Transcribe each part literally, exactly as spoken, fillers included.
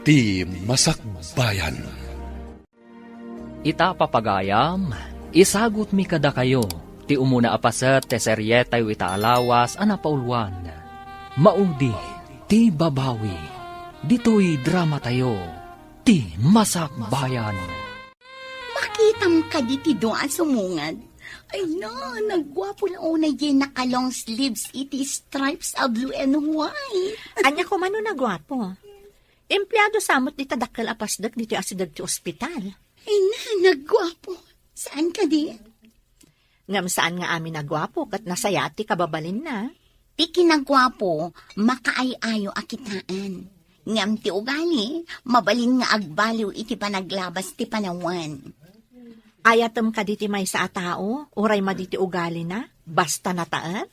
Ti Masakbayan. Ita, papagayam, isagutmi kadakayo ti umuna a paset ti serietayo ita a lawas a napauluan. Maudi ti babawi. Ditoy dramatayo, Ti Masakbayan. Makitam kadi ti dua a sumungad? Ay na, nagguapo la unay diay naka-long sleeves iti stripes a blue and white. Ania koma no nagguapo? Empleado sa met dita dakkel a pasdek ditoy asideg ti ospital. Ay na, nagguapo. Saan kadi? Ngem saan nga amin a guapo ket nasayaat ti kababalinna. Ti kinaguapo, makaay-ayo a kitaen. Ngem ti ugali, mabalin nga agbaliw iti panaglabas ti panawen. Ayatem kadi ti maysa a tao, uray madi ti ugalina, basta nataen?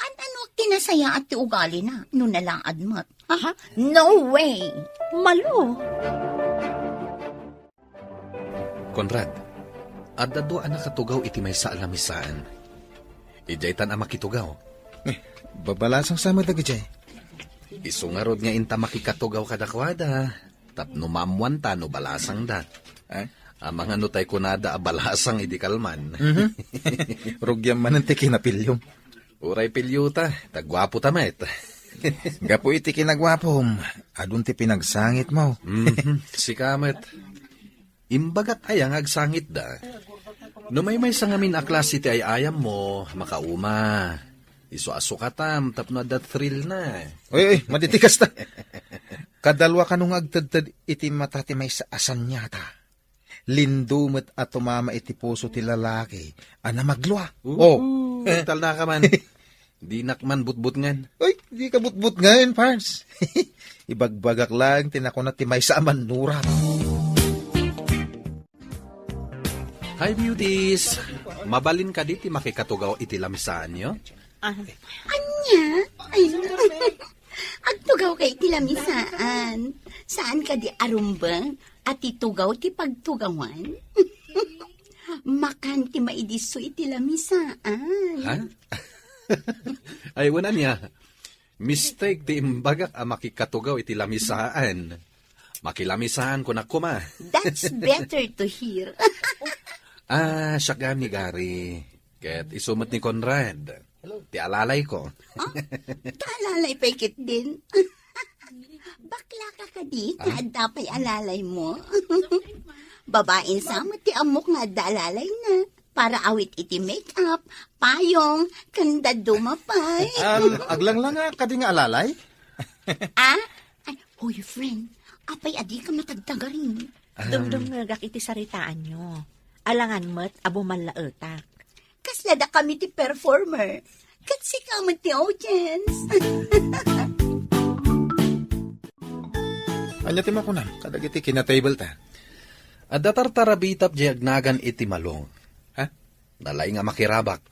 An-, ano ti nasayaat ti ugalina no nalaad met? Aha, no way! Malo! Conrad, adda dua a nakatugaw iti maysa a lamisaan. Idiaytan a makitugaw. Eh, babalasang sa met dagijay. Isu ngarud nga inta makikatugaw kadakuada, tapno maammuanta no balasangda. Eh? Amangan no tay kunada a balasang idi kalman. Mhm. Rugiam manen ti kinapiliom. Uray piliota, ta guapo ta met. Gapu iti kinaguapom, adun ti pinagsangitmo. Mhm, sika met. Imbagak aya nga agsangitda? No maymaysa ngamin a klase ti ay-ayammo, makauma. Isu a sukatam tapno adda thrill na. Oy, oy, madi ti kasta. Kadalua kano nga agtedted iti mata ti maysa a saniata. Lindo met a tumama iti puso ti lalaki a namaglua. Oo, oh. Talna ka man. Dinak man butbutngan. Ay, di ka butbutngan, Pars. Ibagbagak lang ti nakuna ti maysa a mannurat. Hi, beauties! Mabalin kadi ti makikatugaw iti lamisaanyo? Ah. Ania? Ay, agtugaw ka iti lamisaan. Saan kadi a rumbeng a ti tugaw ti pagtugawan? Makan ti maidisso iti lamisaan. Ha? Ay, wen ania. Mistake ti imbagak a makikatugaw iti lamisaan. Makilamisaan ko na koma. That's better to hear. Ah, siak gayam ni Gary. Ket isu met ni Conrad. Ti alalay ko. Ah, kaalalay pay ketdin. Bakla ka kadi, ta adda pay alalay mo. Babain sa met ti ammok nga adda alalay na. Para awit iti make-up, payong, ken dadduma pay. Um, aglanglanga kadi nga alalay? Ah? Ay, hoy, friend, apay a dika matagtagarin? Um, dumdumngegak iti saritaanyo. Alangan met a bumallaetak. Kasla dakami ti performer. Ket sika met ti audience. Ania ti makunam kadagiti kinatable ta? Adda tartarabitap diay agnagan iti Malo. Ha? Nalaing a makirabak.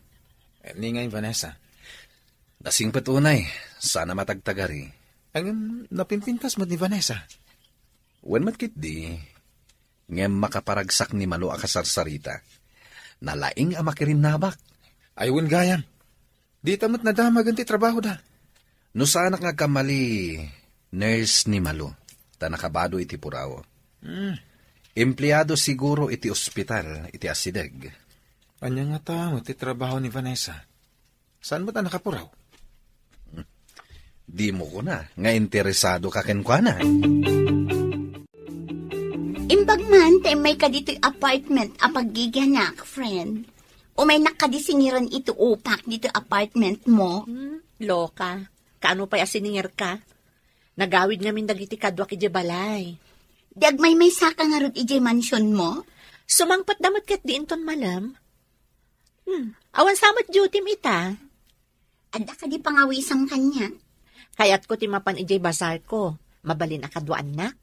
Eh, ni ngay, Vanessa? Nasingpet unay, sana matagtagari. Ngem napimpintas met ni Vanessa. Wen met ketdi, ngem makaparagsak ni Malo a kasarsarita. Nalaing a makirinnabak. Ay, wen gayam. Dita met nadamagen ti trabahoda. No saanak nga agkamali, nurse ni Malo, ta nakabado iti puraw. Hmm. Empleado siguro iti ospital iti asideg. Ania ngata met ti trabaho ni Vanessa? Saan met a nakapuraw? Dimo kuna nga interesado ka kenkuana. Imbag man ta immay ka ditoy apartment a paggigianak, friend. Umaynak kadi singiran iti upak ditoy apartment mo? Hmm, loka. Kaano pay a siningir ka? Nagawid ngamin dagiti kaduak idiay balay. Di agmaymaysa ka ngarud idiay mansion mo? Sumangpet da met ketdi inton malem. Hmm, awan sa met duty-m ita? Adda kadi pangawisam kaniak? Kayatko ti mapan idiay bazar ko. Mabalin a kaduaannak?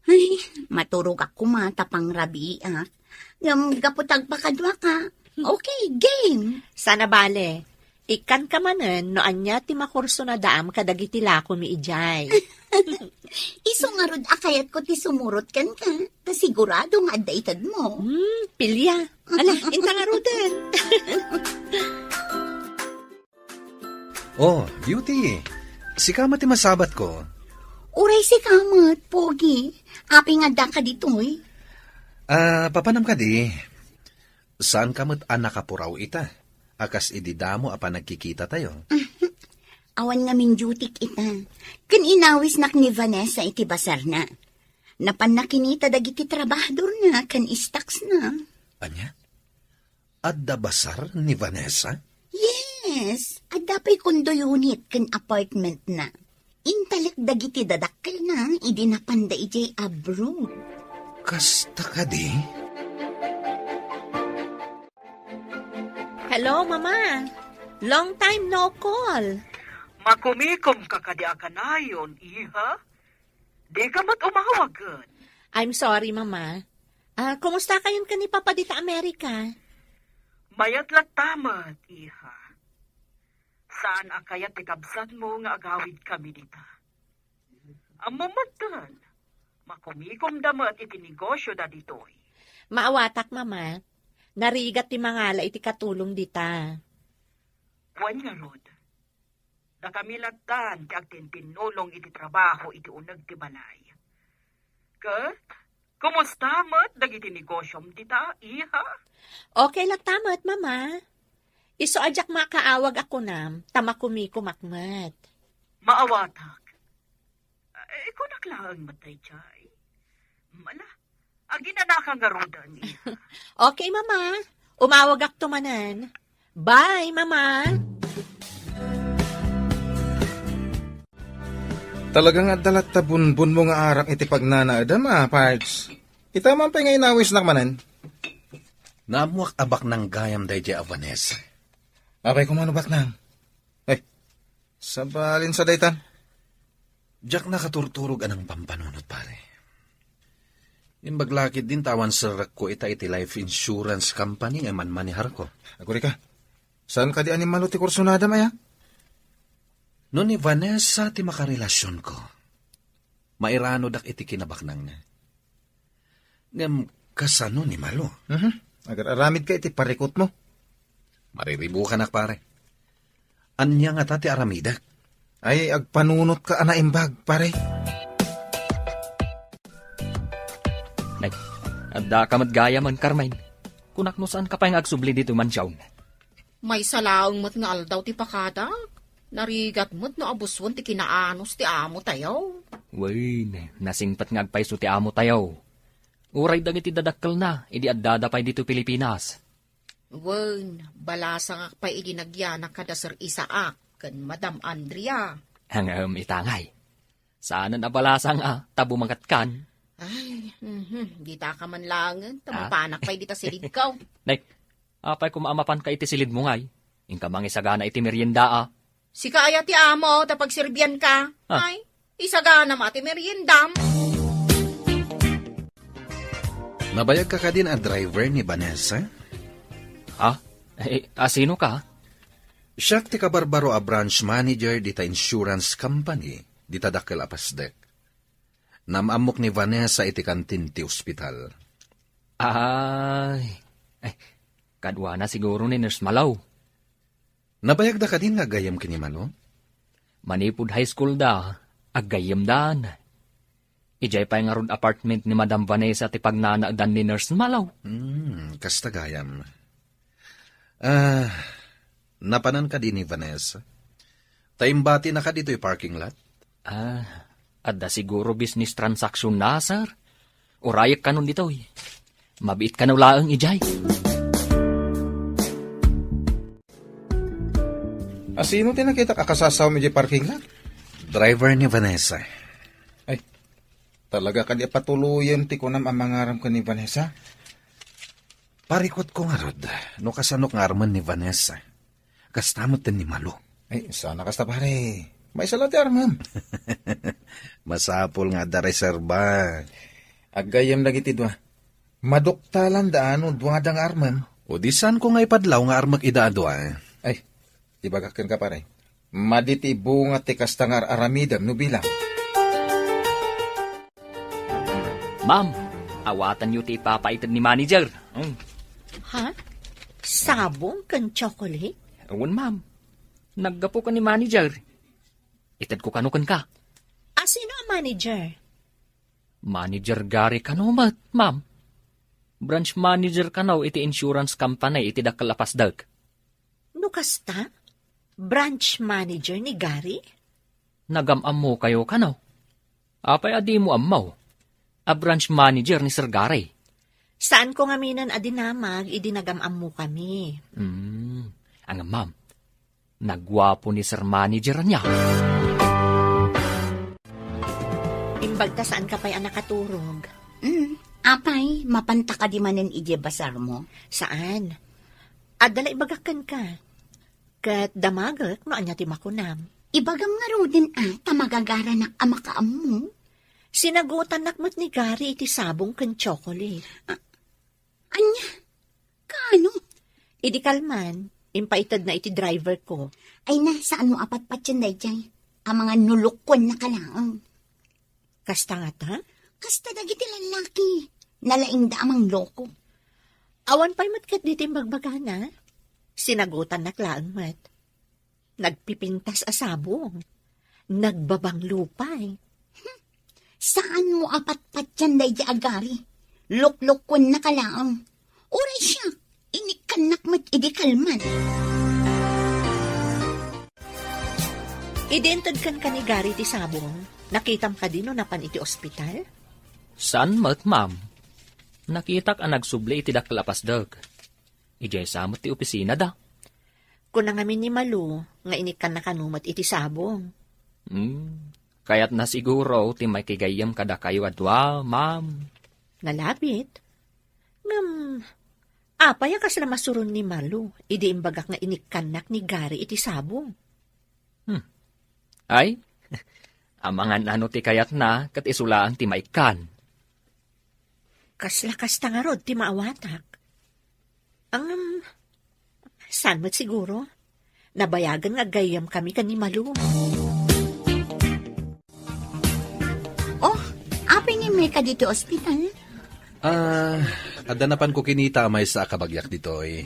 Ay, maturogak koma ta pangrabiiak. Ngem gapu ta agpakaduaka. Okay, game. Sana bale. Ikkanka manen no ania ti makurso na daam kadagiti lakomi idiay. Isu ngarud a kayatko ti sumurot kenka, ta sigurado nga adda itedmo. Hmm, pilia. Ala, inta ngaruden. Oh, Beauty. Sika met ti masabatko. Uray sika met, Pogi. Apay nga addaka ditoy? Ah, papanam kadi, saan ka met a nakapuraw ita, a kas idi damo a panagkikitatayo? Awan ngamin duty-k ita. Ken inawisnak ni Vanessa iti basarna. Napanna kinita dagiti trabahadorna ken stocks-na. Ania? Adda basar ni Vanessa? Yes, adda pay condo unit ken apartment-na. Intalek dagiti dadakkelna idi napanda idiay abroad. Kasta kadi? Hello, Mama. Long time no call. Makumikom ka kadi a kanayon, iha? Di ka met umawagen. I'm sorry, Mama. Ah, kumusta kayon ken ni Papa dita Amerika? Mayat latta met, iha. Saan a kayat ti kabsatmo nga agawid kami dita? Ammom metten, makumikomda met iti negosyoda ditoy. Maawatak, Mama. Narigat ti mangala iti katulong dita. Wen ngarud, dakami lattan ti agtintinnulong iti trabaho iti uneg ti balay. Ket, kumusta met dagiti negosyom dita, iha? Okay latta met, Mama. Isu a diak makaawag a kunam, ta makumikomak met. Maawatak. Eh, kunak laeng met daydiay. Mala, aginanaka ngaruden, iha. Okay, Mama. Umawagakto manen. Bye, Mama. Talaga nga adda latta bunbunmo nga arak iti pagnanaedam, a, Pards. Ita man pay nga inawisnak manen. Naammoak a baknang gayam daydiay a Vanessa. Apay koma no baknang? Ay, sabalin sa daytan. Diak nakaturturog a nangpampanunot, pare. Imbag la ketdin ta awan serrekko ita iti life insurance company nga manmaneharko. Agurayka, saan kadi a ni Malo ti kursunadam aya? No ni Vanessa ti makarelasionko, mairanodak iti kinabaknangna. Ngem kasano ni Malo? Mhm. Agar-aramidka iti parikutmo. Mariribukanak, pare. Ania ngata ti aramidek? Ay, agpanunotka a naimbag, pare. Nay, addaka met gayam, Carmen. Kunak no saanka pay nga agsubli ditoy mansion. Maysa laeng met nga aldaw ti pakadak. Narigat met no abusuen ti kinaanus ti amo tayo. Wen, nasingpet nga agpayso ti amo tayo. Uray dagiti dadakkelna idi addada pay ditoy Pilipinas. Wen, balasangak pay idi nagyanak kada Sir Isaac ken Madam Andrea. Ngem ita ngay, saanen a balasang a ta bumangetkan. Ay, mhm, ditaka man laengen, ta Ah? mapanak pay dita silidko. Nay, apay koma a mapanka iti silidmo ngay? Inka mangisagana iti merienda a. Sika aya ti amo, ta pagserbianka. Ah. Ay, isagana ma ti meriendam. Nabayagka kadin a driver ni Vanessa? Ha? Eh, a, sino ka? Siak ti kabarbaro a branch manager dita insurance company, dita dakkel a pasdek. Naam-ammok ni Vanessa iti kantin ti ospital. Ay, eh, kaduana siguro ni Nurse Malaw. Nabayagda kadin nga aggayem ken ni Malo? Manipud high school da, aggayyemdan. Idiay pay ngarud apartment ni Madam Vanessa ti pagnanaedan ni Nurse Malaw. Hmm, kasta gayam. Ah, napanan kadi ni Vanessa? Ta imbatinaka ditoy parking lot? Ah, adda siguro business transaction na, sir. Urayek kanon ditoy. Mabiit kano laeng idiay. Asino ti nakitak a kasasawam idiay parking lot? Driver ni Vanessa. Ay, talaga kadi a patuloyem ti kunam a mangaram ken ni Vanessa? Parikutko ngarud, no kasano nga armen ni Vanessa. Kasta met ken ni Malo. Ay, sana kasta, pare. Maysa la ti armem. Masapul nga adda reserba. Aggayem dagiti dua. Maduktalan da no duada nga armem. O di saanko nga ipadlaw nga armek ida a dua. Ay, ibagak kenka, pare. Madi ti bunga ti kasta nga ar-aramidem no bilang. Ma'am, awatanyo ti ipapaited ni manager. Mm. Ha? Sabong ken chocolate? Wen, ma'am. Naggapu ken ni manager. Itedko kano kenka. A sino a manager? Manager Gary kano met, ma'am. Branch manager kano iti insurance company iti dakkel a pasdek. No kasta, branch manager ni Gary? Nagam-ammokayo kano? Apay a dimo ammo? A branch manager ni Sir Gary. Saanko ngaminen a dinamag idi nagam-ammokami. Hmm, ngem ma'am, naguapo ni Sir Manager ania. Imbagta saanka pay a nakaturog. Hmm, apay, mapanta kadi manen idiay basarmo? Saan? Adda la ibagak kenka. Ket damagek no ania ti makunam. Ibagam ngaruden a ta magagaranak a makaammo. Sinagutannak met ni Gary iti sabong ken chocolate. A-, ania? Kaano? Idi kalman, impaitedna iti driver ko. Ay na, saanmo a patpatien daydiay? Amangan no lokkuennaka laeng. Kasta ngata? Kasta dagiti lallaki. Nalaingda a mangloko. Awan pay met ketdi ti imbagbagana. Sinagutannak laeng met. Nagpipintas a sabong. Nagbabanglo pay. Saanmo a patpatien daydiay a Gary? Loklokkuennaka laeng. Uray siak, inikkannak met idi kalman. Idi inted kenka ni Gary ti sabong, nakitam kadi no napan iti ospital? Saan met, ma'am. Nakitak a nagsubli iti dakkel a pasdek. Idiay sa met ti opisinada. Kuna ngamin ni Malu nga inikkanna kano met iti sabong. Hmm, kayatna siguro ti makigayyem kadakayo a dua, ma'am. Nalabit. Ngem, apay a kasla masuron ni Malu idi imbagak nga inikkannak ni Gary iti sabong? Hmm. Ay, amangan no ti kayatna ket isu laeng ti maikkan. Kasla kasta ngarud ti maawatak. Ngem, saan met siguro? Nabayagen nga aggayyemkami ken ni Malu. Oh, apay nga immayka ditoy ospital? Ah, adda napanko kinita a maysa a kabagiak ditoy.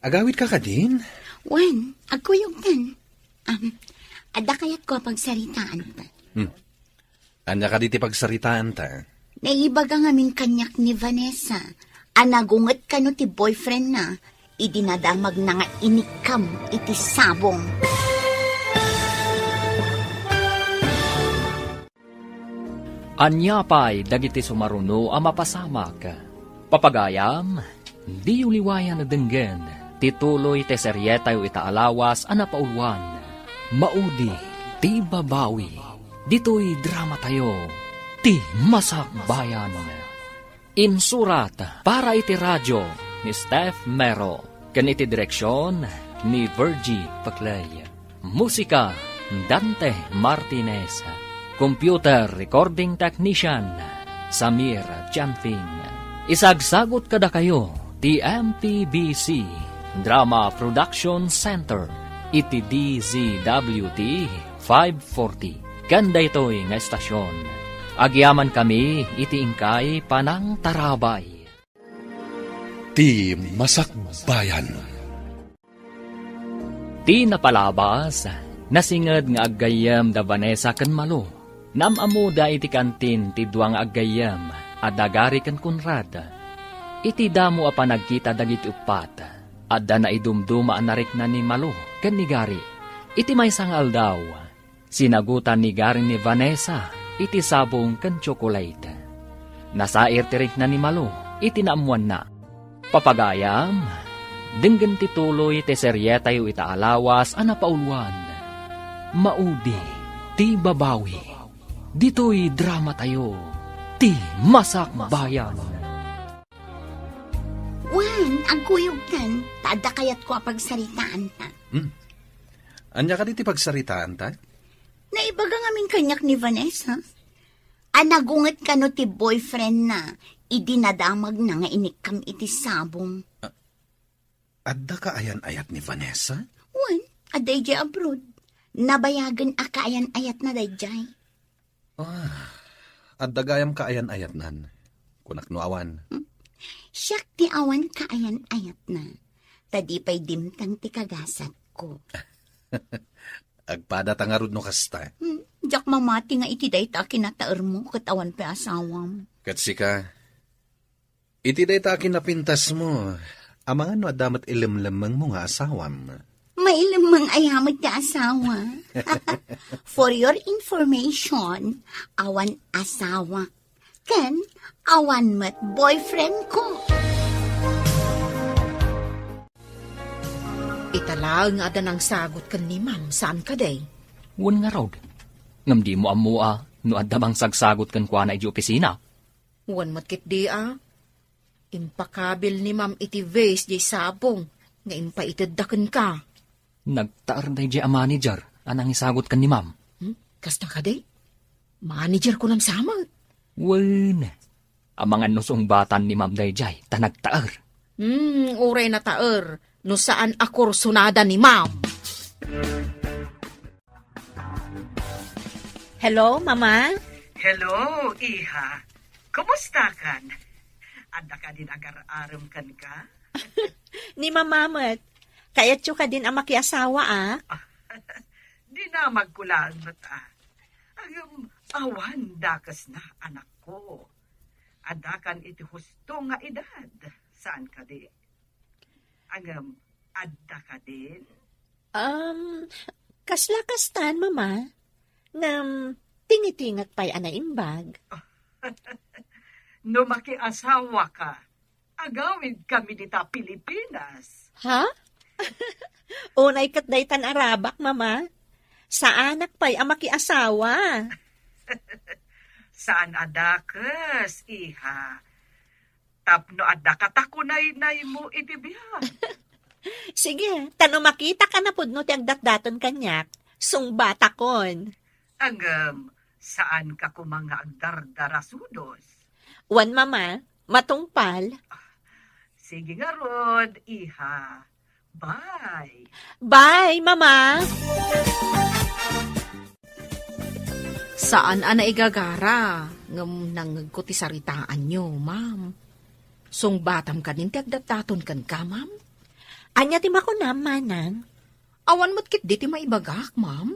Agawidka kadin? Wen, agkuyogtan. Am, adda kayatko a pagsaritaanta. Hmm. Ania kadi ti pagsaritaanta? Naibaga ngamin kaniak ni Vanessa a nagunget kano ti boyfriendna idi nadamagna nga inikkam iti sabong. Ania pay dagiti sumaruno a mapasamak? Papagayam, diyo liwayan a denggen ti tuloy ti serietayo ita a lawas a napauluan, Maudi ti Babawi. Ditoy dramatayo, Ti Masakbayan. Insurat para iti radio ni Steph Mero ken iti direksion ni Virgie Paclay. Musika, Dante Martinez. Computer recording technician, Samir Chanfing. Isagsagut kadakayo ti M P B C Drama Production Center iti D Z W T five forty. Ken daytoy nga estasion, agyamankami iti inkay panangtarabay. Ti Masakbayan. Ti napalabas, nasinged nga aggayyem da Vanessa ken Malu. Naam-ammoda iti kantin ti dua nga aggayyem a da Gary ken Conrad. Iti damo a panagkita dagiti uppat, adda naidumduma a narikna ni Malu ken ni Gary. Iti maysa nga aldaw, sinagutan ni Gary ni Vanessa iti sabong ken tsokolate. Nasair ti rikna ni Malu iti naammoanna. Papagayam, denggen ti tuloy ti serietayo ita a lawas a napauluan, Maudi ti Babawi. Ditoy dramatayo, Ti Masakbayan. Wen, agkuyogtan, ta adda kayatko a pagsaritaanta. Hmm. Ania kadi ti pagsaritaanta? Naibaga ngamin kaniak ni Vanessa a nagunget kano ti boyfriendna idi nadamagna nga inikkam iti sabong. A-, adda kaayan-ayat ni Vanessa? Wen, adda idiay abroad. Nabayagen a kaayan-ayatna daydiay. Ah, adda gayam kaayan-ayatnan. Kunak no awan. Hmm. Siak ti awan kaayan-ayatna. Ta di pay dimtang ti kagasatko. Agpada ta ngarud no kasta. Hmm. Diak mamati nga iti dayta a kinataermo ket awan pay asawam. Ket sika, iti dayta a kinapintasmo, amangan no adda met ilemlemmengmo nga asawam. Mailemmeng aya met ti asawa. For your information, awan asawa. Ken awan met boyfriend ko. Ita laeng nga adda nangsagot ken ni Ma'am, saan kadi? Wen ngarud, ngem dimo ammo a no adda mangsagsagot kenkuana idiay opisina? Wen met ketdi a. Impakabil ni Ma'am iti vase diay sabong nga impaitedda kenka. Nagtaer daydiay a manager a nangisagot ken ni Ma'am. Hmm? Kasta kadi? Manager ko lang sa met. Wen, amangan no sungbatan ni Ma'am daydiay ta nagtaer. Hmm, uray nataer no saan a kursunada ni Ma'am. Hello, Mama? Hello, iha. Kumusta kan? Adda kadi agar-arem kenka? Ni Mama met. Kayatyo kadin a makiasawa, a? Dinamag ko laeng met, a. Ngem, awan dakesna, anakko. Adda kan iti husto nga edad, saan kadi? Ngem, adda kadin? Um, kasla kastan, Mama. Ngem, tingitingek pay a naimbag. No makiasawa ka, agawid kami dita Pilipinas. Ha? Unay ket daytan arabak, Mama. Saanak pay a makiasawa. Saan a dakes, iha. Tapno adda katakunaynaymo iti biag. Sige, ta no makitak a napudno ti agdatdaton kaniak, sungbatakon. Ngem, saan ka koma nga agdardarasudos? Wen, Mama, matungpal. Sige ngarud, iha. Bye. Bye, Mama. Saan a naigagara, ngem nangngegko ti saritaanyo, Ma'am. Sungbatam kadin ti agdatdaton kenka, Ma'am? Ania ti makunam, Manang? Awan met ketdi ti maibagak, Ma'am.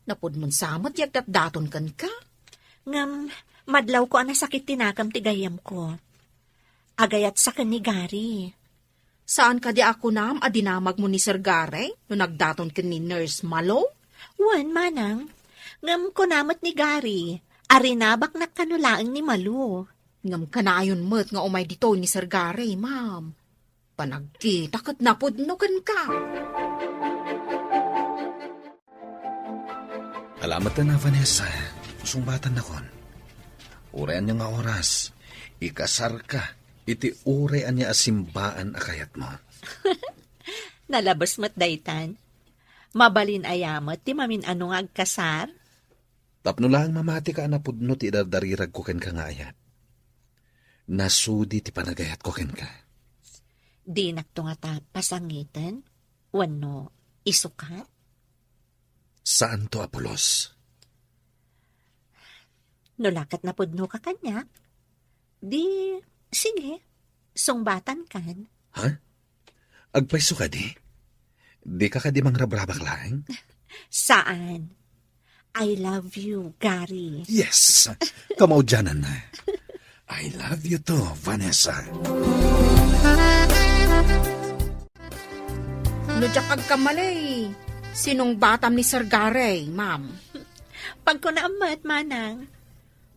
Napudnon sa met ti agdatdaton kenka. Ngem, madlawko a nasakit ti nakem ti gayyemko. Agayatsa ken ni Gary. Saan kadi a kunam a dinamagmo ni Sir Gary no nagdaton ken ni Nurse Malo? Wen, Manang. Ngem kuna met ni Gary, a rinabaknak kano laeng ni Malo. Ngem kanayon met nga umay ditoy ni Sir Gary, Ma'am. Panagkita ket napudno kenka. Ala met a, Vanessa, sungbatannakon. Uray ania nga oras, ikasarka iti uray ania a simbaan a kayatmo. Nalabes met daytan. Mabalin aya met ti mamin-ano nga agkasar? Tapno laeng mamatika a napudno ti idardariragko kenka nga ayat. Nasudi ti panagayatko kenka. Dinakto ngata pasangiten wenno isukat? Saanto a pulos. No la ket napudnoka kaniak, di, sige, sungbatankan. Ha? Agpayso kadi? Dika kadi mangrabrabak laeng? Saan. I love you, Gary. Yes! Kamaudiananna. I love you too, Vanessa. No diak agkamali, sinungbatam ni Sir Gary, Ma'am. Pagkunaam met, Manang.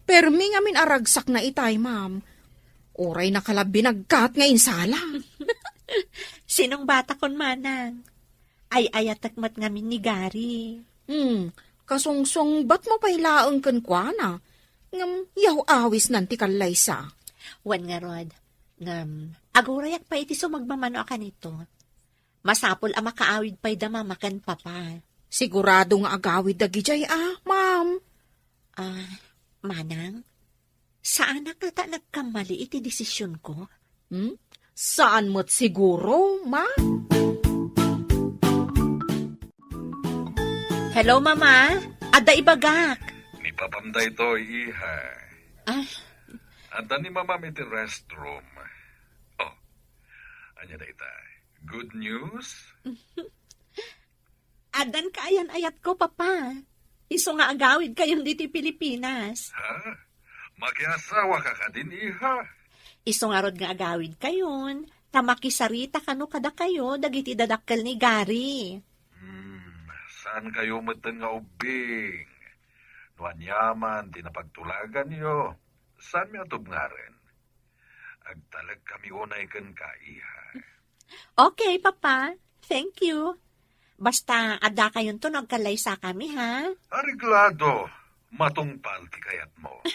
Permi ngamin a ragsakna itay, Ma'am. Uray nakalabbi nagkat nga insala. Sinungbatakon, Manang. Ay-ayatek met ngamin ni Gary. Hmm, kasungsungbatmo pay laeng kenkuana. Ngem yaw-awisnan ti kallaysa. Wen ngarud, ngem, agurayak pay iti sumagmamano a kanito. Masapul a makaawid pay da Mama ken Papa. Sigurado nga agawid dagidiay a, Ma'am. Ah, Manang, saanak ngata nagkammali iti desisionko? Hmm? Saan met siguro, Ma? Hello, Mama. Adda ibagak. Ni Papam daytoy, iha. Ah. Adda ni Mamam iti restroom. Oh, ania dayta? Good news? Addan kaayan-ayatko, Papa. Isu nga agawidkayon ditoy Pilipinas. Ha? Makiasawa ka kadin, iha? Isu ngarud nga agawidkayon, ta makisarita kano kadakayo dagiti dadakkel ni Gary. Hmm, saan kayo metten nga ubbing? No aniaman ti napagtulaganyo, saan mi a tubngaren? Agtalek kami unay kenka, iha. Okay, Papa. Thank you. Basta, adda kayonto no agkallaysakami, ha? Areglado. Matungpal ti kayatmo.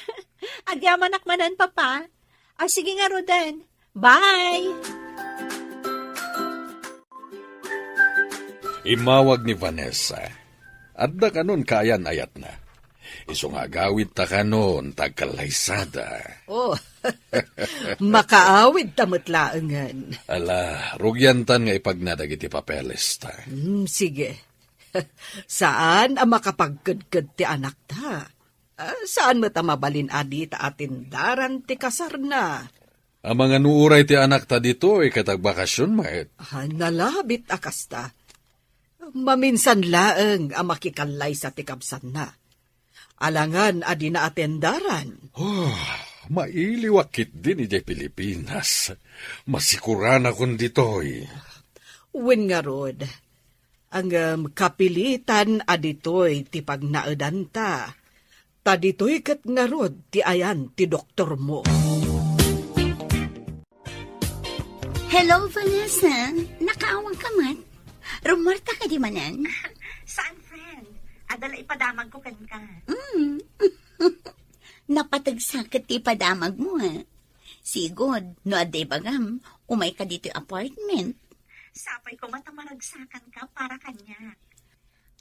Agyamanak manen, Papa. Ah, sige ngaruden. Bye! Immawag ni Vanessa. Adda kanon kaayan-ayatna. Isu nga agawidta kanon ta agkallaysada. Oh, makaawidta met laengen. Ala, rugiantan nga ipagna dagiti papelesta. Hmm, sige. Saan a makapagkedked ti anakta. Ah, saan met a mabalin a dita atendaran ti kasarna. Amangan no uray ti anakta ditoy ket agbakasion met. Ah, nalabit a kasta. Maminsan laeng a makikallaysa ti kabsanna. Alangan a dina atendaran. Oh, mailiwak ketdin idiay Pilipinas. Masikuranakon ditoy. Wen ngarud, ngem kapilitan a ditoy ti pagnaedanta. Ta ditoy ket ngarud ti ayan ti doktormo. Hello, Vanessa. Nakaawang ka met? Rummuarta kadi manen? Saan, friend? Adda la ipadamagko kenka. Mm. Napateg sa ket ti ipadamagmo, ha? Sigud, no adda ibagam, umay ka ditoy apartment. Sapay koma ta maragsakan ka para kaniak.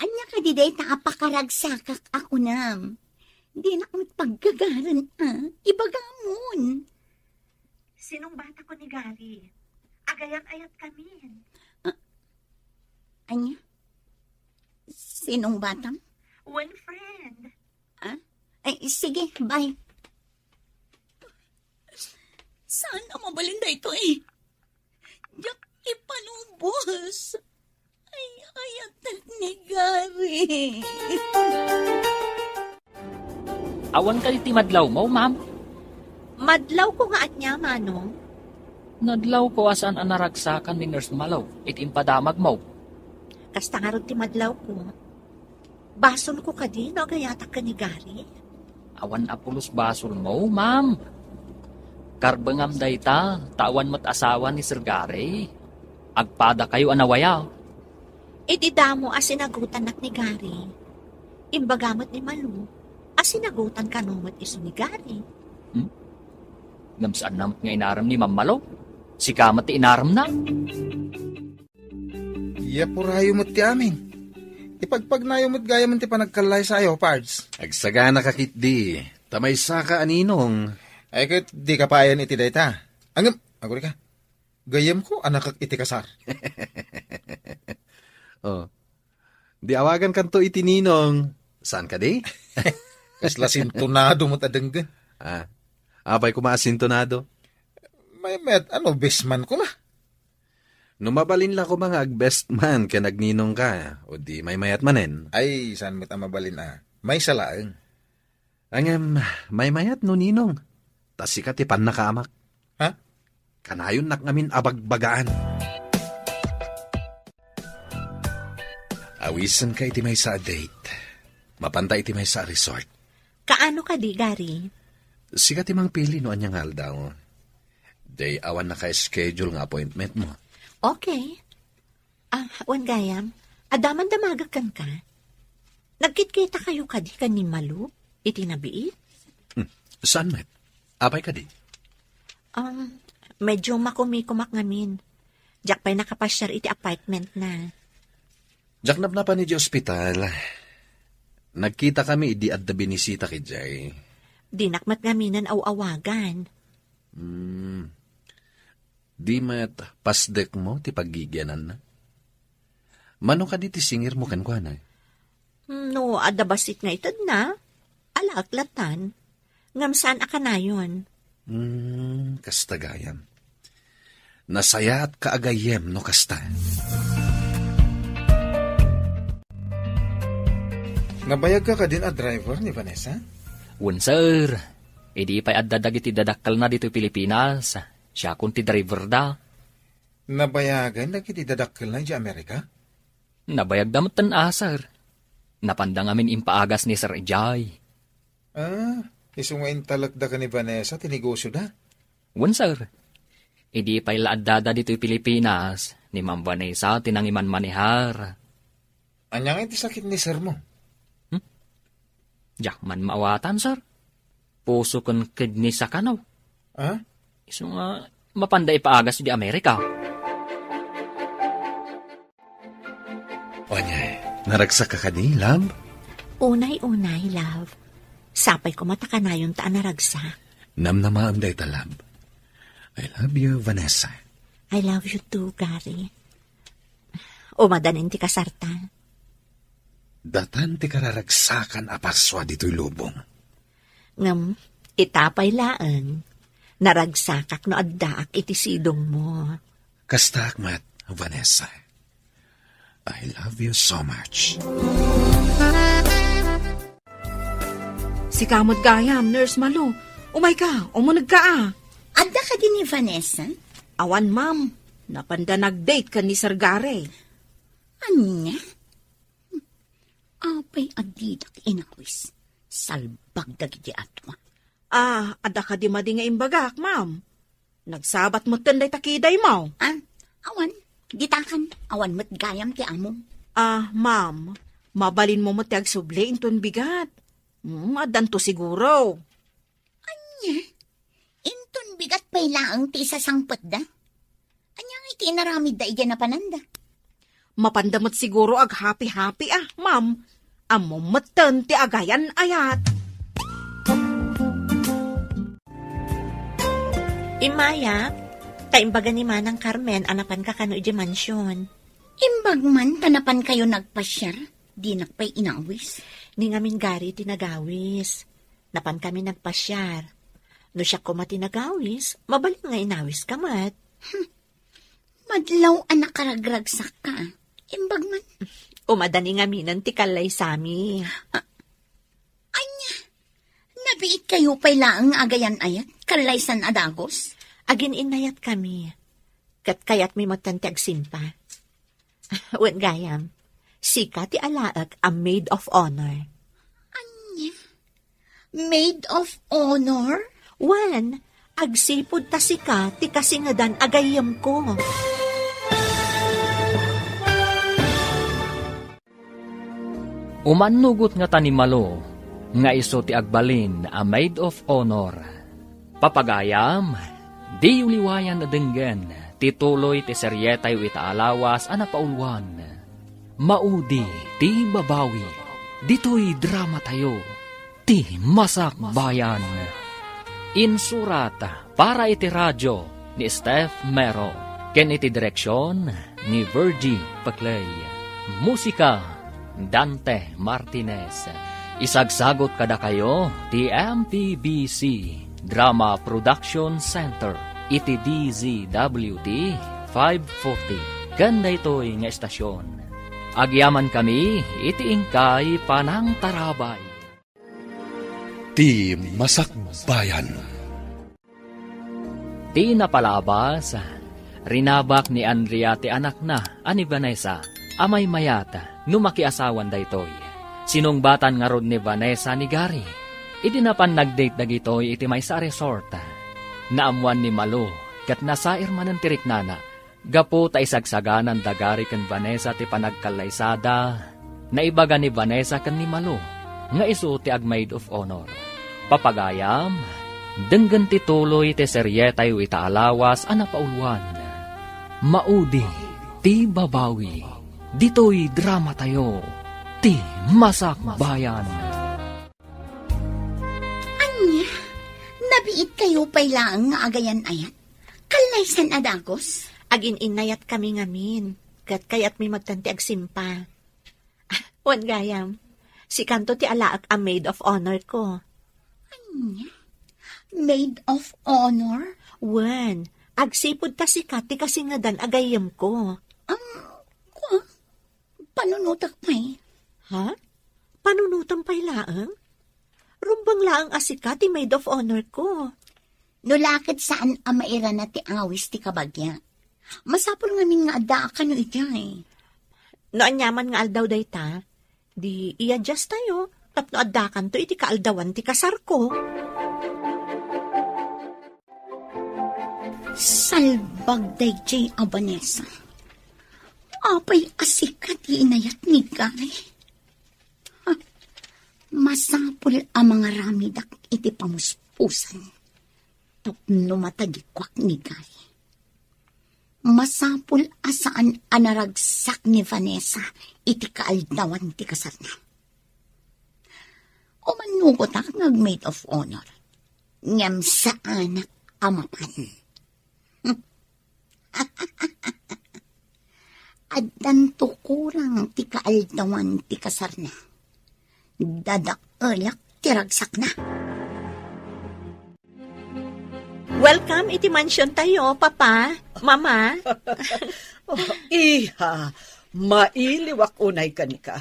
Ania kadi dayta a pakaragsakak a kunam? Dinak met paggagaren, a. Ibagamon. Sinungbatakon ni Gary. Agayam-ayat kami. Ah, ania? Sinungbatam? One friend. Ah? Ay, sige, bye. Saan a mabalin daytoy? Diak ipanubos. Ay, ayatek ni Gary. Awan kadi ti madlawmo, ma'am? Madlawko nga ania, Manong? Nadlawko a saan a naragsakan ni Nurse Malo iti impadamagmo. Kasta ngarud ti madlawko. Basolko kadi no agayatak ken ni Gary? Awan a pulos basolmo, ma'am. Karbengam dayta, ta awan met asawa ni Sir Gary. Agpadakayo a nawaya. Iti damo a sinagutannak ni Gary, imbaga met ni Malu a sinagutan kano met isu ni Gary. Hmm? Ngem saan na met nga inarem ni Ma'am Malu? Sika met ti inaremna. Iyapurayo met ti amin. Ipagpagnayo met gayam ti panagkallaysayo, Pards. Agsagana ka ketdi. Ta maysa ka a ninong. Ay, ket di ka payen iti dayta. Ngem, aguri ka. Gayyemko a nakek iti kasar. Oh. Di awagankanto iti ninong. Saan kadi? Kasla sintonado met a denggen. Ah. Apay koma a sintonado? Maymayat, ano, best man koma. No mabalin la koma nga ag-best man ken agninong ka, o di maymayat manen. Ay, saan met a mabalin a? Maysa laeng. Ngem, maymayat no ninong. Ta sika ti pannakaamak. Ha? Kanayonnak ngamin a bagbagaan. Awisenka iti maysa a date. Mapanta iti maysa a resort. Kaano kadi, Gary? Sika ti mangpili no ania nga aldaw. Day awan naka-schedule nga appointment mo. Okay. Ah, wen gayam, adda man damagek kenka. Nagkitkita kayo kadi ken ni Malu iti nabiit? Hmm, saan met? Apay kadi? Um, medyo makumikumak ngamin. Diak pay nakapasiar iti apartment na. Diak napnapan iti ospital. Nagkita kami idi adda binisita idiay. Dinak met ngaminen aw-awagan. Hmm. Di met pasdek mo ti paggigiananna? Mano kadi ti singir mo kenkuana? No adda bassit nga itedna, alaek latan. Ngem saan a kanayon. Hmm, kasta gayam. Nasayaat ka a gayyem no kasta. Nabayagka kadin a driver ni Vanessa? Wen, sir. Idi pay adda dagiti dadakkelna ditoy Pilipinas, siakon ti driverda. Nabayagen dagiti dadakkelna idiay Amerika? Nabayagda metten a, sir. Napanda ngamin impaagas ni Sir Jay. Ah, isu nga intalekda ken ni Vanessa ti negosioda? Wen, sir. Idi pay la addada ditoy Pilipinas, ni Ma'am Vanessa ti nangimanmanehar. Ania nga iti sakit ni sir mo? Hmm? Diak man maawatan, sir. Puso ken kidney sa kano. Ah? Isu nga mapanda ipaagas di Amerika. Ania, naragsak ka kadi, love? Unay-unay, love. Sapay koma ta kanayon ta a naragsak. Namnamaem dayta, love. I love you, Vanessa. I love you too, Gary. Umadanin ti kasarta. Datan ti kararagsakan a parsua ditoy lubong. Ngem, ita pay laeng, naragsakak no addaak iti sidongmo. Kastaak met, Vanessa. I love you so much. Sika met gayam, Nurse Malu. Umayka, umunegka a. Adda kadi ni Vanessa? Awan, ma'am. Napanda nag-date ken ni Sir Gary. Ania? Apay a didak inawis? Salbag dagiti atua. Ah, adda kadi madi nga imbagak, ma'am? Nagsabat metten dayta kidaymo. Ah, awan. Ditakan, awan met gayam ti amom. Ah, ma'am, mabalinmo met ti agsubli inton bigat. Hmm, addanto siguro. Ania? Inton bigat pay laeng ti isasangpetda? Ania nga iti inaramidda idiay napananda? Mapanda met siguro aghapi-hapi a, ma'am. Ammom metten ti agayan-ayat. Immayak, ta imbaga ni Manang Carmen a napanka kano idiay mansion. Imbag man ta napankayo nagpasiar, dinak pay inawis. Ni ngamin Gary ti nagawis. Napankami nagpasiar. No siak koma ti nagawis, mabalin nga inawiska met. Hmm. Madlaw a nakaragragsakka. Imbag man. Umadani ngaminen ti kallaysami. Ah, ania? Nabiitkayo pay laeng nga agayan-ayat, kallaysan a dagus? Agin-innayatkami. Ket kayatmi metten ti agsimpa. Wen gayam, sika ti alaek a maid of honor. Ania? Maid of honor? Wen, agsipud ta sika ti kasingedan a gayyemko. Umannugot ngata ni Malo nga isu ti agbalin a maid of honor. Papagayam, diyo liwayan a denggen ti tuloy ti serietayo ita a lawas a napauluan. Maudi ti babawi. Ditoy dramatayo, ti Masakbayan. Insurat para iti radio ni Steph Mero, ken iti direksion ni Virgie Paclay. Musika, Dante Martinez. Isagsagot kadakayo ti M P B C Drama Production Center iti D Z W T five forty ken daytoy nga estasion. Agyamankami iti inkay panangtarabay. Ti Masakbayan. Ti napalabas, rinabak ni Andrea ti anakna a ni Vanessa a maymayat no makiasawan daytoy. Sinungbatan ngarud ni Vanessa ni Gary. Idi napan nag-date dagitoy iti maysa a resort, naammuan ni Malo ket nasair manen ti riknana. Gapu ta isagsaganan da Gary ken Vanessa ti panagkallaysada, naibaga ni Vanessa ken ni Malo nga isu ti ag-maid of honor. Papagayam, denggen ti tuloy ti serietayo ita a lawas a napauluan. Maudi ti babawi. Ditoy dramatayo, ti Masakbayan. Ania? Nabiitkayo pay laeng nga agayan-ayat? Kallaysan a dagus? Agin-innayatkami ngamin, ket kayatmi metten ti agsimpa. Wen gayam, sikanto ti alaek a maid of honor ko. Ania? Maid of honor? Wen, agsipud ta sika ti kasingedan a gayyemko. Am, kua? Panunotek pay. Ha? Panunotam pay laeng? Rumbeng laeng a sika ti maid of honor ko. No la ket saan a mairana ti awis ti kabagia, masapul ngamin nga addaak kano idiay. No aniaman nga aldaw dayta, di i-adjust tayo tapno addakanto iti kaaldawan ti kasarko. Salbag daydiay a Vanessa. Apay a sika ti inayat ni Gary? Ha? Masapul a mangaramidak iti pamuspusan tapno matagikuak ni Gary. Masapul a saan a naragsak ni Vanessa iti kaaldawan ti kasarna. Umanugotak nga ag-maid of honor, ngem saanak a mapan. Addanto kurang ti kaaldawan ti kasarna. Dadaelak ti ragsakna. Welcome iti mansion tayo, Papa, Mama. Oh, iha, mailiwak unay kanika.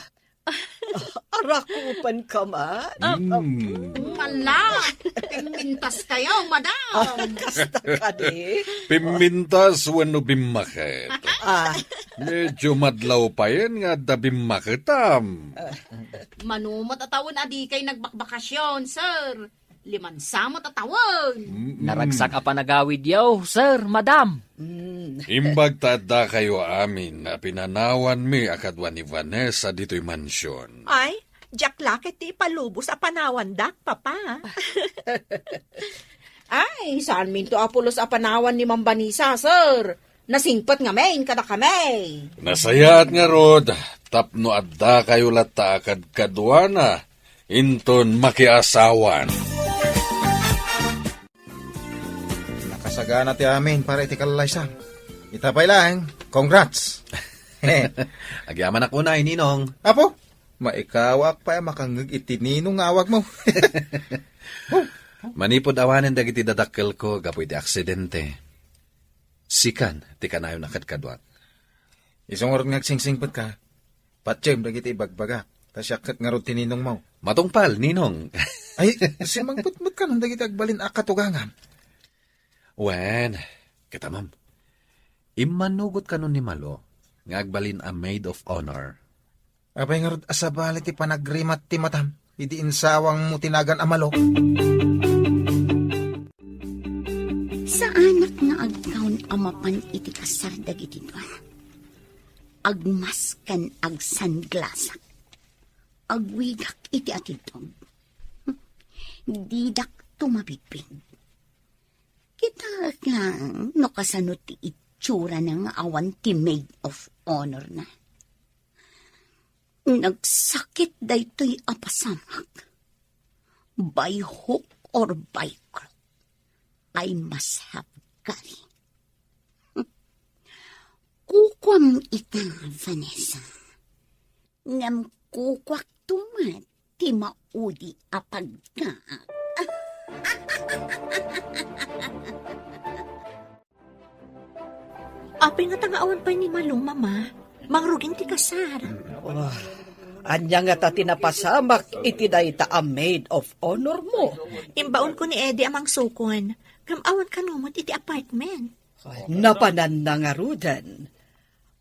Arakupan ka man? Mm. Mala, pimmintas kayo, madam. Ah, kasta kadi? Pimmintas wenno bimmaket? Ah. Medyo madlaw payen nga adda bimmaketam. Mano met a tawen a dikay nagbakbakasyon, sir. Limansa met a tawen. Mm-mm. Naragsak a panagawidyo, sir, madam. Mm. Imbag ta addakayo amin a pinanawanmi a kadua ni Vanessa ditoy mansion. Ay, diak la ket ti ipalubos a panawandak, Papa. Ay, saanminto a pulos a panawan ni Ma'am Vanessa, sir. Nasingpet ngamin kadakami. Nasayaat ngarud, tapno addakayo latta a kadkaduana inton makiasawan. Nakasagana ti amin para iti kallaysa. Ita pay laeng, congrats. Agyamanak unay, Ninong. Apo, maikawak pay a makangngeg iti Ninong nga awagmo. Manipud awanen dagiti dadakkelko gapu iti aksidente, sikan ti kanayon a kadkaduak. Isu ngarud nga agsingsingpetka, patiem dagiti ibagbagak, ta siak ket ngarud ti ninongmo. Matungpal, Ninong. Ay, simmangpet met kanon dagiti agbalin a katugangam. Wen, kita, ma'am. Immanugot kanon ni Malo nga agbalin a maid of honor. Apay ngarud a sabali ti panagrimat ti matam idi insawangmo ti nagan a Malo? Saanak nga agkaon a mapan iti kasar dagiti dua. Agmask ken agsanglasak. Agwigak iti atidtog. Didak tumabidbid. Kitaek lang no kasano ti itsurana nga awan ti maid of honor na. Nagsakit daytoy a pasamak. By hook or by crook, I must have Gary. Kukuam ita, Vanessa. Ngem kukuakto met ti maudi a pagkaak. Apay ngata nga awan pay ni Malo, Mama? Mangrugin ti kasar. Ah, ania ngata ti napasamak iti dayta a maid of honor mo? Imbaonko ni Eddie a mangsukon. Ngem awan kano met iti apartment. Napananna ngaruden.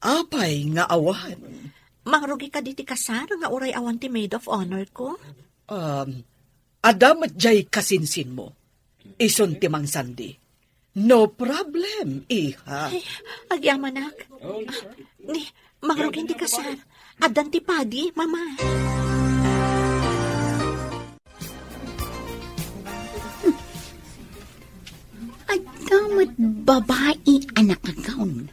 Apay nga awan? Mangrugi kadi ti kasar nga uray awan ti maid of honor ko? Um, adda met diay kasinsinmo. Isun ti mangsandi. No problem, iha. Ay, agyamanak. Ni, mangrugi ti kasar. Addan ti padi, Mama. Adda met babai a nakagawn.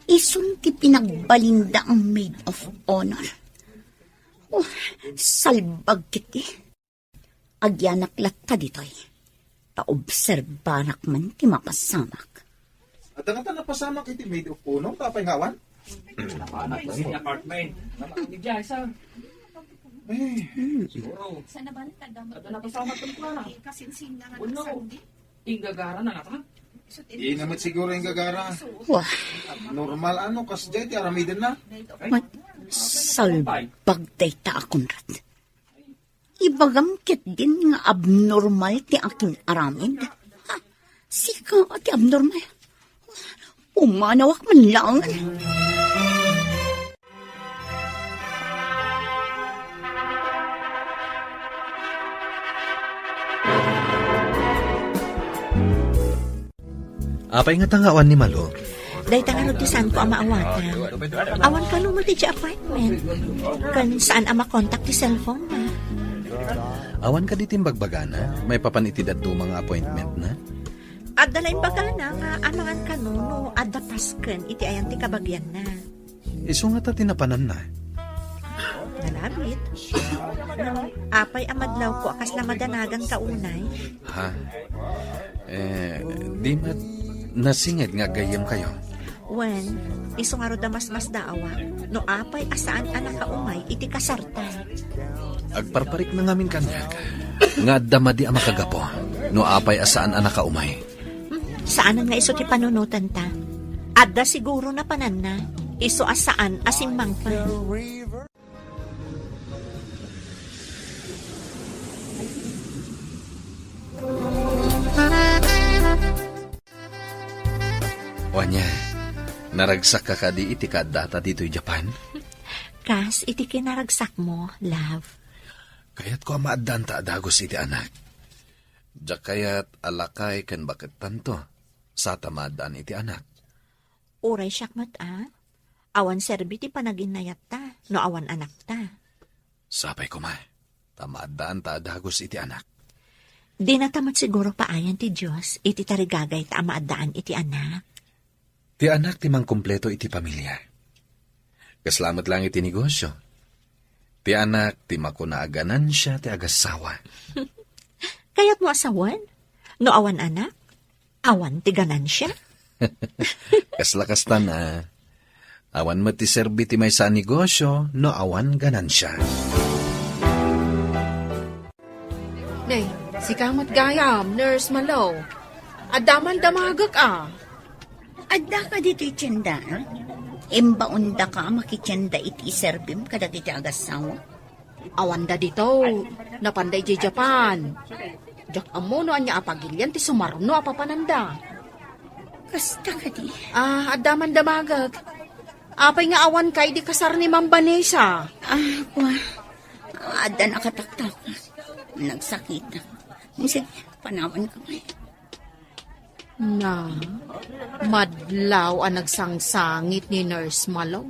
Isun ti pinagbalinda a maid of honor. Oh, salbag kiti. Agyanak latta ditoy. Ta obserbarak man ti mapasamak. Adda ngata napasamak iti maid of honor, apay nga awan? Napanak sa apartment. Napanak ni Jai, sir. Eh. Siguro. Sana ba nagkadamot? Adda napasamak ken kuana. Kasinsin na nga. Uno. Nagsandi. Inggagara na ngata? Di na met siguro inggagara. Wah. Normal ano, kasdiay ti aramidenna. Ay. Mat-, Salbag dayta a Conrad. Ibagam ketdin nga abnormal ti akin aramid. Ha? Sika ti abnormal. Pumanawak man lang. Apay nga tangawan ni Malo? Dayta ngarud ti saanko a maawatan. Awan kano met iti apartment. Ken saan a makontak ti cellphone na. Awan kadi ti imbagbagana maipapan iti dadduma nga appointment na? Adda la imbagana nga amangan kano no adda pasken iti ayan ti kabagianna. Isu ngata ti napananna? Nalabit. Apay a madlawko a kasla madanagan ka unay? Ha? Eh, di met nasinged nga aggayyemkayo? Wen, isu ngarud a masmasdaawak no apay a saan a nakaumay iti kasarta. Agparparikna ngamin kaniak nga adda madi a makagapu no apay a saan a nakaumay. Hmm, saanen nga isu ti panunotanta. Adda siguro napananna, isu a saan a simmangpet. Ania, naragsakka kadi iti kaaddata ditoy Japan? Kas iti kinaragsakmo, love. Kayatko a maaddaanta a dagus iti anak. Diak kayat a lakay ken bakettanto, sa ta maaddaan iti anak. Uray siak met a, awan serbi ti panaginnayatta no awan anakta. Sapay koma, ta maaddaanta a dagus iti anak. Dinata met siguro paayan ti Dios iti tarigagayta a maaddaan iti anak. Ti anak ti mangkumpleto iti pamilia. Kasla met lang iti negosio. Ti anak ti makuna a ganansia ti agassawa. Kayatmo a sawen? No awan anak, awan ti ganansia? Kasla kasta na. Awan met ti serbi ti maysa a negosio no awan ganansia. Nay, sika met gayam, Nurse Malo. Adda man damagek a. Adda ka ditoy tienda, a? Imbaondaka a makitienda iti iserbim kadagiti agassawa? Awanda dito. Napanda idiay Japan. Diak ammo no ania a pagilian ti sumarno a papananda. Kasta kadi? Ah, adda man damagek. Apay nga awan ka idi kasar ni Ma'am Vanessa? Ah, kua. Adda nakataktak. Nagsakit. Sige, panawan ka, may. Na, madlaw a nagsangsangit ni Nurse Malo.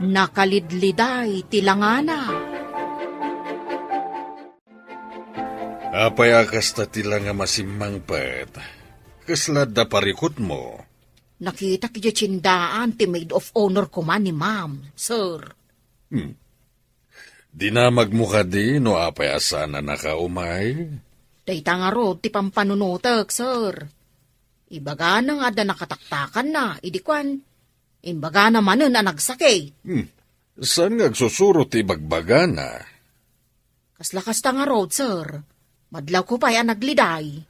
Nakalidliday ti langana. Apay a kasta ti langa masimmangpet? Kasla adda parikutmo? Nakitak idiay tiendaan ti maid of honor koma ni Ma'am, sir. Hmm. Dinamagmo kadi no apay a saan a nakaumay? Dayta ngarud ti pampanunotek, sir. Ibagana nga adda nakataktakanna, idi kuan, imbagana manen a nagsakit. Hmm. Saan nga agsusuro ti ibagbagana? Kasla kasta ngarud, sir. Madlawko pay a nagliday.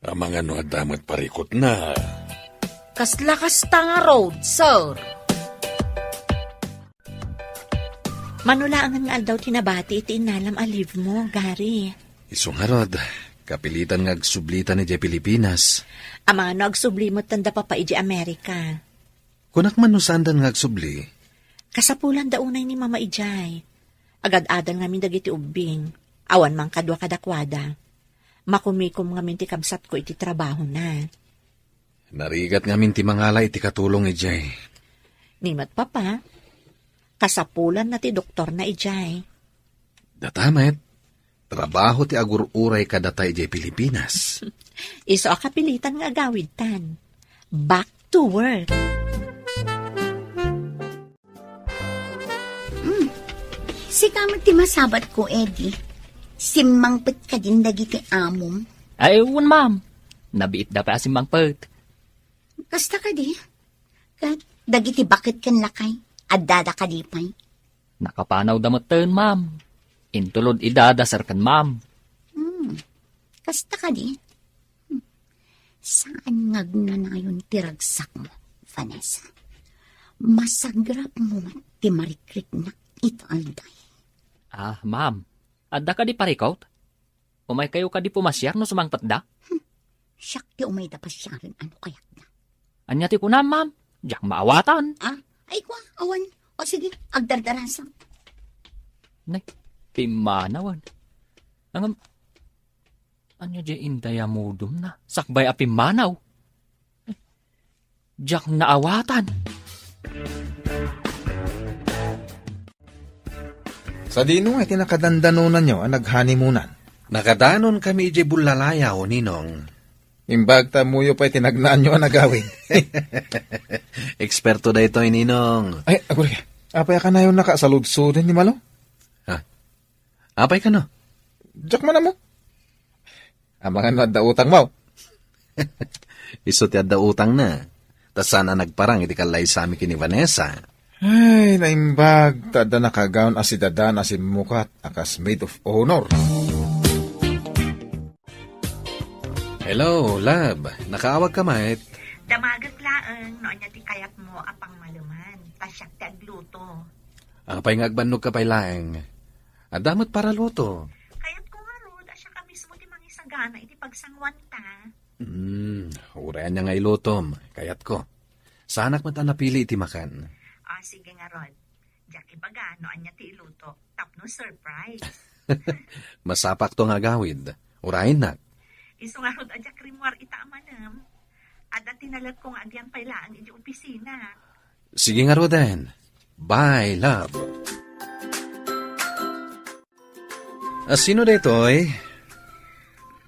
Amangan no adda met parikutna. Kasla kasta ngarud, sir. Mano laengen nga aldaw ti nabati iti innalam a leave mo, Gary? Isu ngarud, kapilitan nga agsublitan idiay Pilipinas. Amangan no agsubli metten da papa idiay Amerika. Kunak man no saandan nga agsubli? Kasapulan da unay ni Mama idiay. Agad-adal ngamin dagiti ubbing. Awan man kadua kadakuada. Makumikom ngamin ti kabsatko iti trabahona. Narigat ngamin ti mangala iti katulong idiay. Ni met papa, kasapulanna ti doktorna idiay. Data met, trabaho ti agur-uray kadata idiay Pilipinas. Isu a kapilitan nga agawidtan. Back to work. Hmm. Sika met ti masabatko, Eddie. Simmangpet kadin dagiti amom? Ay, wen, ma'am. Nabiitda pay a simmangpet. Kasta kadi? Ket dagiti baket ken lakay, addada kadi pay? Nakapanawda metten, ma'am. Intulod ida da sir ken ma'am. Hmm. Kasta kadi? Hmm. Saan nga agnanayon ti ragsakmo, Vanessa? Masagrapmo met ti marikriknak ita aldaw. Ah, ma'am, adda kadi parikut? Umaykayo kadi pumasiar no sumangpetda? Hmm, siak ti umayda pasiaren, ano kayatna? Ania ti kunam, ma'am? Diak maawatan. Ah, ay, kua, awan. O sige, agdardarasak. Nay, pimmanawan. Ngem, ania diay indayamudumna? Sakbay a pimmanaw. Diak naawatan. Sadino nga iti nakadandanonanyo a naghanimonan? Nakadanonkami idiay bullalayaw, Ninong. Imbag ta ammoyo pay ti nagnaanyo a nagawid. Eksperto daytoy, Ninong. Ay, aguray. Apay a kanayonnaka a saludsoden ni Malo? Ha? Apay kano? Diak man ammo. Amangan no adda utangmo. Isu ti adda utangna. Ta saan a nagparang iti kallaysami ken ni Vanessa. Ay, naimbag, ta adda nakagaon a sidadan a simmukat a kas maid of honor. Hello, love. Nakaawagka met? Damagek laeng no ania ti kayatmo a pangmaleman. Ta siak ti agluto. Apay nga agbannogka pay laeng? Adda met paraluto. Kayatko ngarud a siak a mismo ti mangisagana iti pagsanguanta. Hmm, uray ania nga ilutom, kayatko. Saanak met a napili iti makan. Ah, sige ngarud. Diak ibaga no ania ti iluto, tapno surprise. Masapakto nga agawid. Urayennak. Isu ngarud a diak rimmuar ita a manem. Adda ti naletko nga agyan pay laeng iti opisina. Sige ngaruden. Bye, love. A, sino daytoy?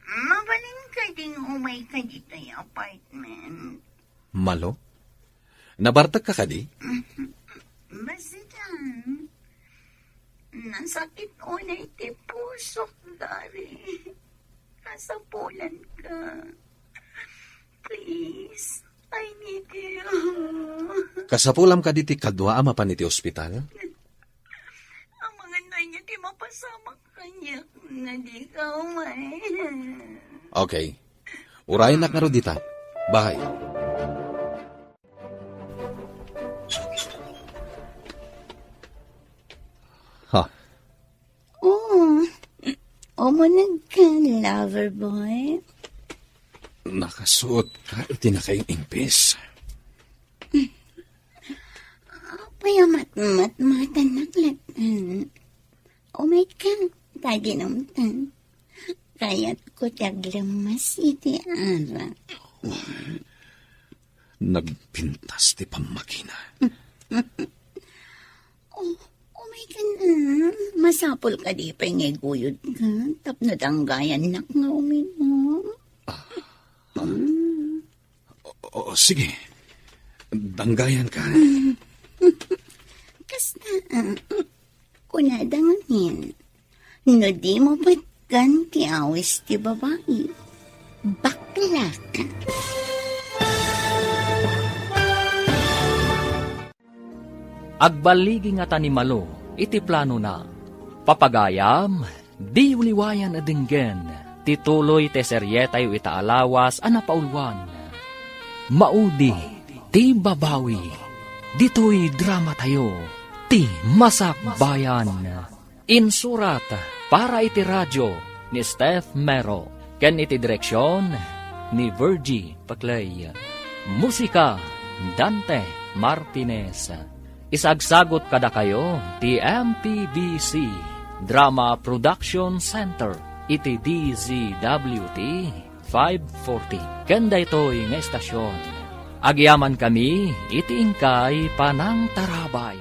Mabalin kading umayka ditoy apartment? Malo? Nabartekka kadi? Basta, nasakit unay ti pusok, Gary. Kasapulanka. Please, I need you. Kasapulam kadi ti kadua a mapan iti ospital? Amangan no ania ti mapasamak kaniak no dika umay. Okay. Urayennak ngarud dita. Bye. Ha? Oh, umuneg ka, lover boy. Nakasuot ka iti nakaing-ingpis. Apay a matmatmatannak laeng. Umayka, ta ginumtan. Kayatko ti aglemmes iti arak. Nagpintas ti pammagina. Oh, umayka na. Masapul kadi pay nga iguyodka tapno danggayannak nga uminom. Ah, ah. Mm. O, o, sige. Danggayanka. Kasta, ah, kunada ngamin, no dimo patgan ti awis ti babai, baklak. Agballigi ngata ni Malo iti planona. Papagayam, diyo liwayan a denggen ti tuloy ti serietayo ita a lawas a napauluan. Maudi ti babawi. Ditoy dramatayo, ti Masakbayan. Insurat para iti radio ni Steph Mero ken iti direksion ni Virgie Paclay. Musika, Dante Martinez. Isagsagot kadakayo ti M P B C Drama Production Center iti D Z W T five forty. Ken daytoy nga estasion, agyamankami iti inkay panangtarabay.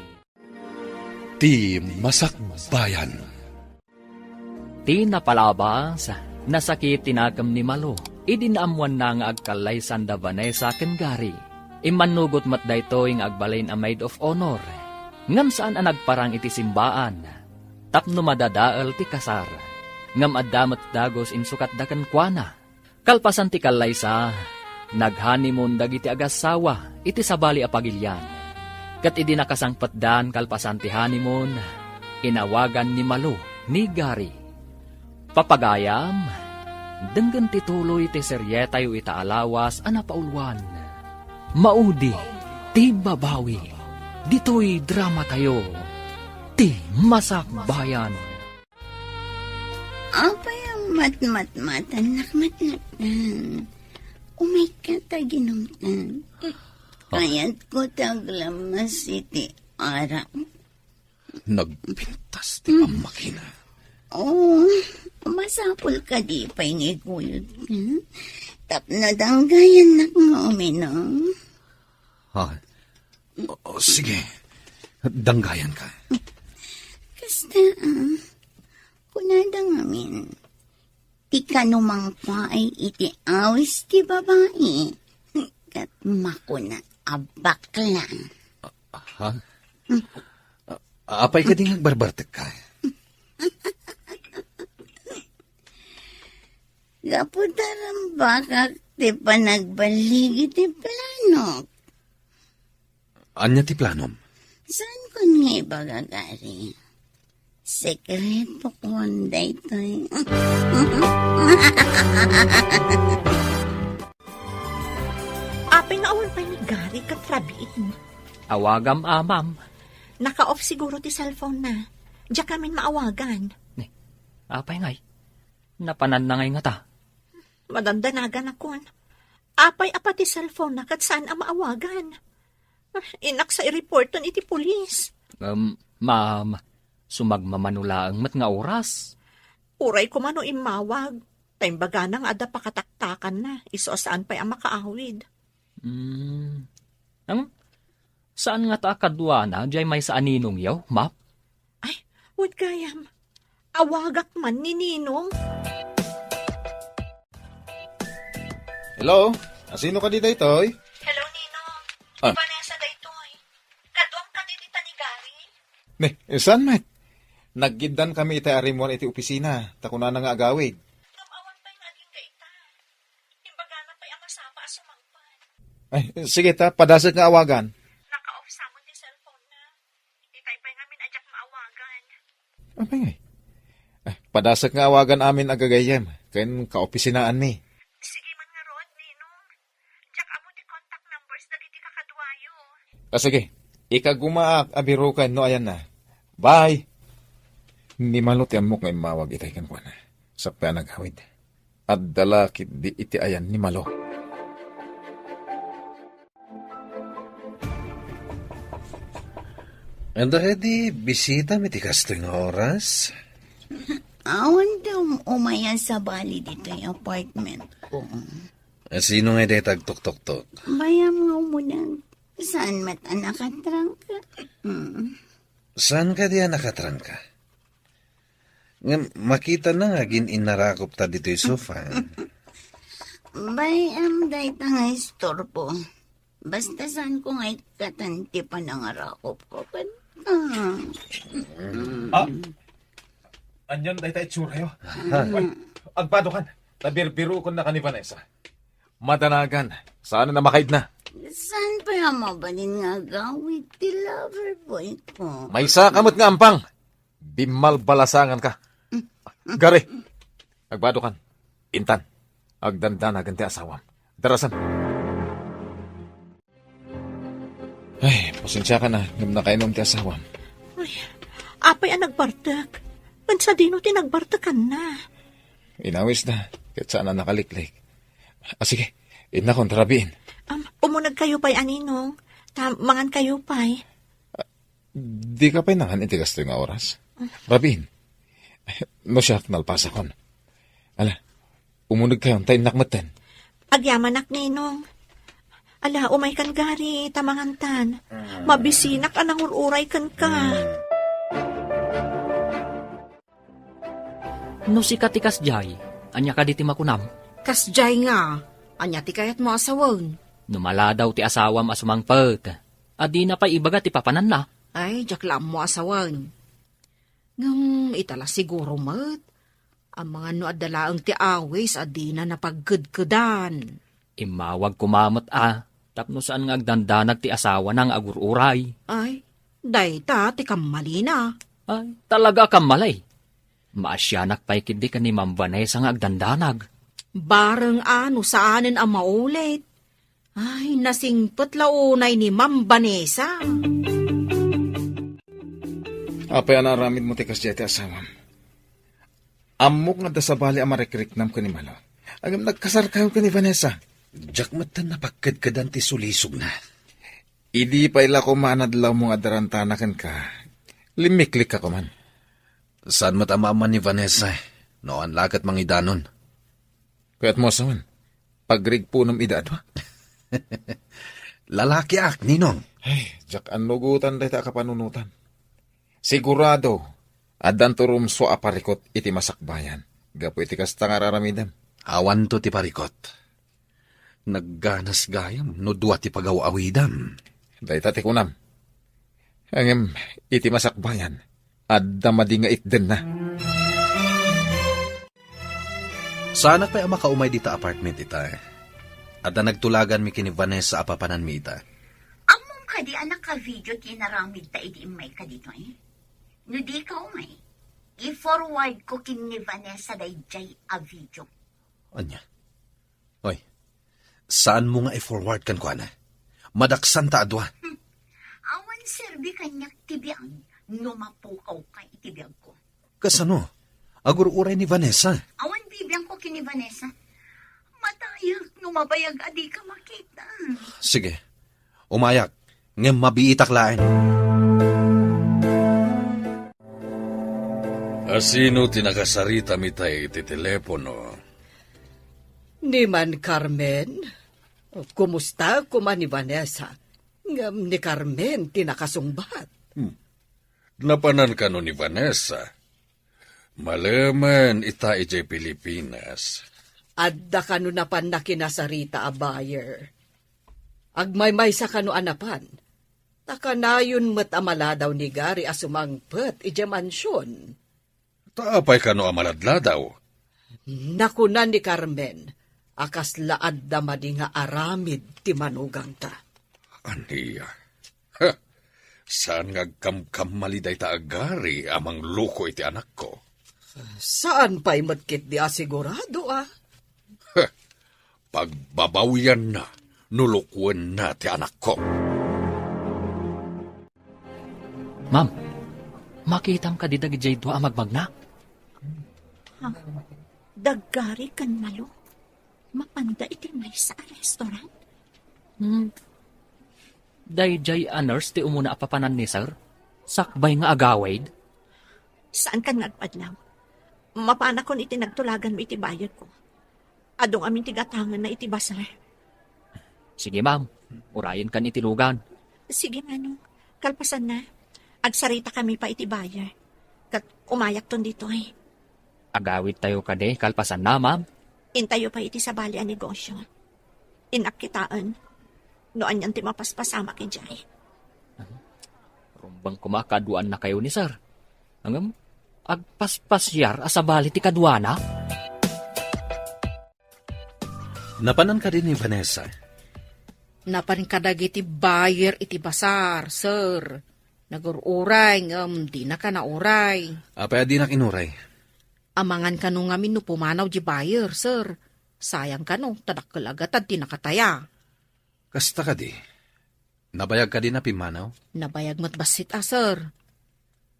Ti Masakbayan. Ti napalabas, nasakit ti nakem ni Malo idi naammoanna nga agkallaysan da Vanessa ken Gary. Immannugot met daytoy nga agbalin a maid of honor, ngem saan a nagparang iti simbaan tapno madadael ti kasar. Ngem adda met dagus insukatda kenkuana. Kalpasan ti kallaysa, nag-honeymoon dagiti agassawa iti sabali a pagilian. Ket idi nakasangpetdan kalpasan ti honeymoon, inawagan ni Malo ni Gary. Papagayam, denggen ti tuloy ti serietayo ita a lawas a napauluan. Maudi ti babawi. Ditoy dramatayo, ti Masakbayan. Apay a matmatmatannak met latta? Umayka ta ginumtan. Ah. Kayatko ti aglammas iti arak. Nagpintas ti pammakina. Oh, masapul kadi pay nga iguyod ka? Tapno danggayannak nga uminom. Ha? O, sige. Danggayan ka. Kasta, ah, kunada ngamin, ti kano mangpaay iti awis ti babai, ket makuna a bakla. Ha? A-, apay kadi nga agbarbartek ka? Gapu ta rambakak ti panagballig iti planok. Ania ti planom? Saankon nga ibaga, Gary. Sekretokon daytoy. Apay nga awan pay ni Gary ket Rabin? Awagam, a, ma'am. Naka-off siguro ti cellphone na. Diak ngamin maawagan. Ne, apay ngay? Napananna ngay ngata? Madandanaganakon. Apay a pati cellphone na ket saan a maawagan? Ah, innak sa i-reporton iti pulis. Um, ma'am, sumagmamano laeng met nga oras. Uray koma no immawag, ta imbagana nga adda pakataktakanna, isu a saan pay a makaawid. Hmm. Ang, saan ngata a kaduana, diay maysa a ninongyo, ma'am? Ay, wen gayam. Awagak man ni Ninong. Hello? Asino kadi daytoy? Hello, Ninong. Ah. Ni Vanessa daytoy. Kaduam kadi dita ni Gary? Ne, saan met? Naggiddaan kami iti arimuan iti opisina, ta kunana nga agawid. Ngem awan pay nga agingga ita. Imbagana pay a masapa a sumangpet. Ay, sige ta, padasek nga awagan. Naka-off sa amon ti cellphone na. Itay pay ngamin a diak maawagan. Apay ngay? Ah, padasek nga awagan amin a gagayyem ken kaopisinaanmi. Sige man ngarud, Ninong. Diak ammo ti contact numbers dagiti kakaduayo. Ah, sige. Ikagumaak a biroken no ayanna. Bye! Ni Malo ti ammok nga immawag itay kenkuana. Sakbay a nagawid. Adda la ketdi iti ayan ni Malo. Adda kadi bisitam iti kastoy nga oras? Awan ti um-, umay a sabali ditoy apartment ko. Sino nga dayta agtuktoktok? Bayam nga umuneg. Saan met a nakatrangka? Mm. Saan kadi a nakatrangka? Ngem makitana nga agin-innarakopta ditoy sofa. Bay-am dayta nga istorbo. Basta saanko nga ikkatan ti panangarakopko kenka. Ah, anian dayta itsuratayo? Aha. Ay, agbadokan. Ta birbiroken naka ni Vanessa. Madanagan. Saan a makaidna? Saan pay a mabalin nga agawid ti lover boy ko? Maysa ka met nga ampang. Bimmalbalasangan ka. Gary, agbadokan. Intan, agdandanagan ti asawam. Darasan. Ay, pasensiakan a, ngem nakainom ti asawam. Ay, apay a nagbartek? Wen sadino ti nagbartekanna? Inawisda, ket saan a nakaliklik. Ah, sige, innakon, rabiin. Um, umunegkayo pay, a ninong. Ta mangankayo pay. Dika pay nangan iti kastoy nga oras? Rabiin. No siak, nalpasakon. Ala, umunegkayon ta innak metten. Agyamanak, Ninong. Ala, umaykan, Gary, ta mangantan. Mabisinak a nangur-uray kenka. No sika ti kasdiay, ania kadi ti makunam? Kasdiay nga, ania ti kayatmo a sawen? No maladaw ti asawam a sumangpet, a dina pay ibaga ti papananna? Ay, diak la ammo a sawen. Ngem ita la siguro met, amangan no adda laeng ti awis a dina napagkedkedan. Immawag koma met a, tapno saan nga agdandanag ti asawana nga agur-uray. Ay, dayta ti kammalina. Ay, talaga a kammali. Maasianak pay ketdi ken ni Ma'am Vanessa nga agdandanag. Bareng a no saanen a maulit. Ay, nasingpet la unay ni Ma'am Vanessa. Apay a naaramidmo ti kasdiay ti asawam? Ammok nga adda sabali a marikriknam ken ni Malo. Ngem nagkasarkayo ken ni Vanessa. Diak metten napagkedkedan ti sulisogna. Idi pay la koma a nadlawmo nga adda rantana kenka, limmiklikka koman. Saan met a maamman ni Vanessa, no awan la ket mangidanon. Kayatmo a sawen, pagrigpunem ida a dua? Lalakiak, Ninong. Ay, diak annugotan dayta a kapanunotan. Sigurado, addanto rumsua a parikot iti masakbayan gapu iti kasta nga ar-aramidem. Awanto ti parikot. Nagganas gayam no dua ti pagaw-awidam. Dayta ti kunam. Ngem iti masakbayan, adda madi nga itdenna. Saanak pay a makaumay dita apartment ita. Adda nagtulaganmi ken ni Vanessa a papananmi ita. Ammom kadi a naka-video ti inaramidta idi immayka ditoy? No dika umay, i-forward ko ken ni Vanessa daydiay a video. Ania? Oy, saanmo nga i-forward kenkuana? Madaksanta a dua. Hmm. Awan serbi kaniak ti biag no mapukawka iti biagko. Kasano? Agur-uray ni Vanessa. Awan bibiangko ken ni Vanessa. Matayek no mabayag a dika makita. Sige. Umayak, ngem mabiitak laeng. Asino ti nakasarita ita iti telepono? Ni Man Carmen? Kumusta koma ni Vanessa? Ngem ni Carmen ti nakasungbat. Hmm. Napanan kano ni Vanessa? Malemen ita idiay Pilipinas. Adda kano napan nakinasarita a buyer? Agmaymaysa kano a napan? Ta kanayon met a maladaw ni Gary a sumangpet idiay mansion. Ta apay kano a maladladaw? Nakuna ni Carmen a kasla adda madi nga aramid ti manugangta. Ania? Ha! Saan nga agkamkamali dayta a Gary a mangloko iti anakko? Saan pay met ketdi a sigurado, a? Ha! Pagbabawianna no lukuenna ti anakko. Ma'am, makitam kadi dagidiay dua a magmagna? Ha? Da Gary ken Malo? Mapanda iti maysa a restaurant? Hmm. Daydiay a nurse ti umuna a papanan ni Sir? Sakbay nga agawid? Saankan nga agpadlaw. Mapanakon iti nagtulaganmo iti bayerko. Adu ngamin ti gatangenna iti basar. Sige, ma'am. Urayenkan iti lugan. Sige, Manong. Kalpasanna, agsaritakami pay iti bayer. Ket umayakton ditoy. Agawidtayo kadi kalpasanna, ma'am? Intayo pay iti sabali a negosio. Innak kitaen no anian ti mapaspasamak idiay. Rumbeng koma a kaduaannakayo ni Sir. Ngem, agpaspasiar a sabali ti kaduana? Napanan kadi ni Vanessa? Napan kadagiti buyer iti basar, sir. Nagur-uray, ngem dinaka nauray. Apay a dinak inuray? Amangan kano ngamin no pumanaw di buyer, sir. Sayang kano, ta dakkel a gatad ti nakataya. Kasta kadi? Nabayag kadi a pimmanaw? Nabayag met bassit a, sir.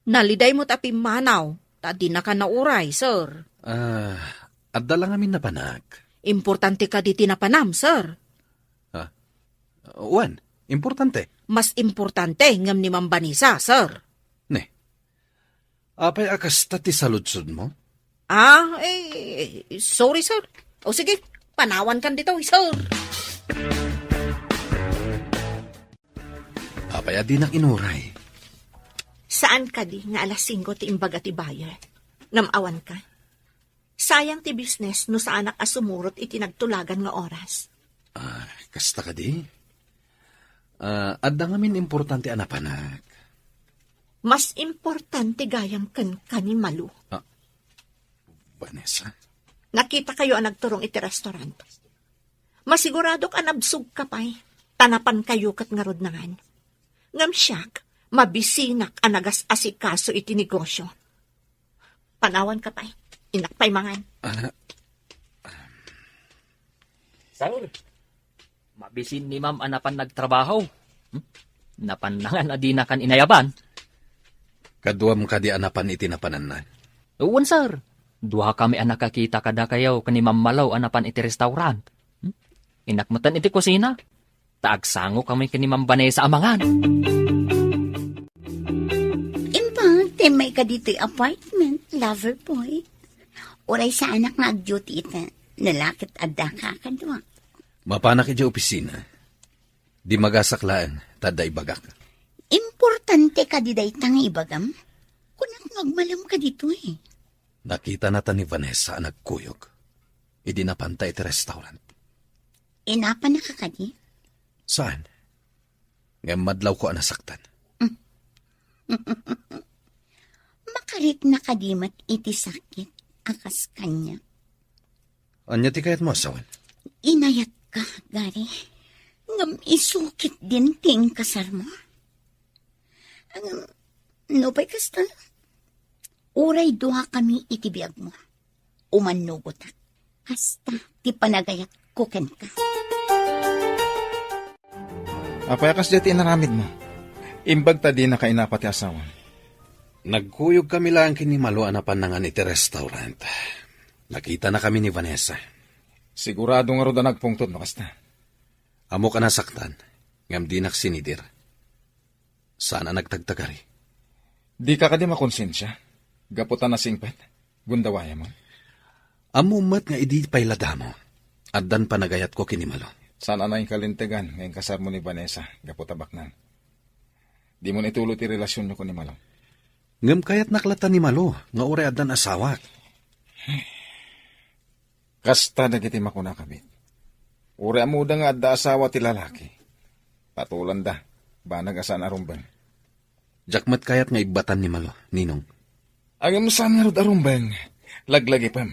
Naliday met a pimmanaw, ta dinaka nauray, sir. Ah, adda la ngamin napanak. Importante kadi ti napanam, sir? Ha? Wen, importante. Mas importante ngem ni Ma'am Vanessa, sir. Ne. Apay a kasta ti saludsodmo? Ah, eh, sorry, sir. O sige, panawankan ditoy, sir. Apay a dinak inuray? Saan kadi nga alas singko ti imbaga ti buyer? Ngem awanka. Sayang ti business no saanak a sumurot iti nagtulagan nga oras. Ah, kasta kadi? Ah, adda ngamin importante a napanak. Mas importante gayam kenka ni Malu. Ah, Vanessa? Nakitakayo a nagturong iti restaurant. Masiguradok a nabsogka pay, ta napankayo ket ngarud nangan. Ngem siak, mabisinak a nagas-asikaso iti negosio. Panawanka pay. Innak pay mangan. Ah. Saul, mabisin ni Ma'am a napan nagtrabaho. Hmm? Napan nangan a dinakan inayaban. Kaduam kadi a napan iti napananna? Wen, sir. Duakami a nakakita kadakayo ken ni Ma'am Malo a napan iti restaurant. Hmm? Innak metten iti kusina. Ta agsangokami ken ni Ma'am Vanessa a mangan. Imbag, timmay ka ditoy apartment, lover boy. Uray saanak nga ag-duty ita, no la ket adda ka kadua. Mapanak idiay opisina. Dimagasak laeng, ta adda ibagak. Importante kadi dayta nga ibagam? Kunak nga agmalem ka ditoy. Nakitana ta ni Vanessa a nagkuyog idi napanta iti restaurant. Inapannaka kadi? Saan? Ngem madlawko a nasaktan. Makarikna kadi met iti sakit a kas kaniak? Ania ti kayatmo a sawen? Inayatka, Gary. Ngem isu ketdin ti inkasarmo. Ngem, nupay kasta, uray duakami iti biagmo. Umannugotak. Kasta ti panagayatko kenka. Apay a kasdiay ti inaramidmo? Imbag ta dinaka inapa ti asawam. Nagkuyogkami laeng ken ni Malo a napan nangan iti restaurant. Nakitanakami ni Vanessa. Sigurado ngarud a nagpungtot no kasta. Ammok a nasaktan, ngem dinak sinidir. Saan a nagtagtagari? Dika kadi makonsensia? Gapu ta nasingpet? Gundawayamon? Ammom met nga idi pay la damo, addan panagayatko ken ni Malo. Saan a nangikalintegan nga inkasarmo ni Vanessa gapu ta baknang? Dimon ituloy ti relasionyo ken ni Malo. Ngem kayatnak latta ni Malo nga uray addan asawak. Kasta dagiti makunakami. Uray ammoda nga adda asawa ti lalaki, patulanda, banag a saan a rumbeng. Diak met kayat nga ibbatan ni Malo, Ninong. Ngem saan ngarud a rumbeng, laglagipem.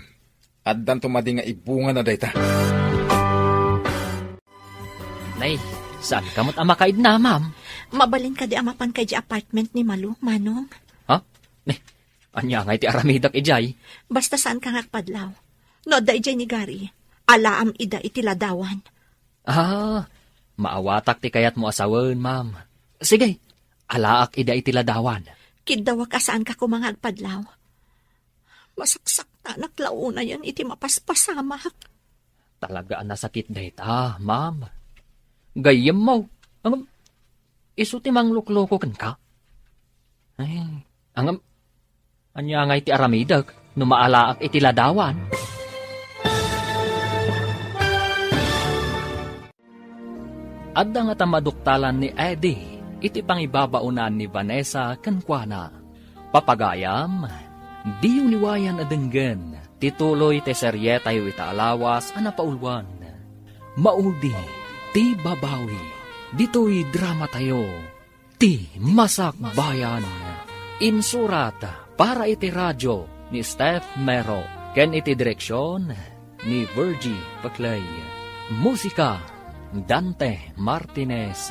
Addanto madi nga ibungana dayta. Nay, saan ka met a makaidna, ma'am? Mabalin kadi a mapan ka idiay apartment ni Malo, Manong? Ha? Nay, ania ngay ti aramidek idiay? Basta saan ka nga agpadlaw. No adda idiay ni Gary, alaam ida iti ladawan. Ah, maawatak ti kayatmo a sawen, ma'am. Sige, alaak ida iti ladawan. Kiddawak a saan ka koma nga agpadlaw. Masaksaktanak la unayen iti mapaspasamak. Talaga a nasakit dayta, ma'am. Gayyemmo, ngem isu ti manglukloko kenka. Ay, ngem, ania ngay ti aramidek no maalaak iti ladawan? Adda ngata maduktalan ni Eddie iti pangibabaonan ni Vanessa kenkuana. Papagayam, diyo liwayan a denggen ti tuloy ti serietayo ita a lawas a napauluan. Maudi ti babawi ditoy dramatayo, Ti Masakbayan. Insurat para iti radio ni Steph Mero ken iti direksion ni Virgie Paclay. Musika, Dante Martinez.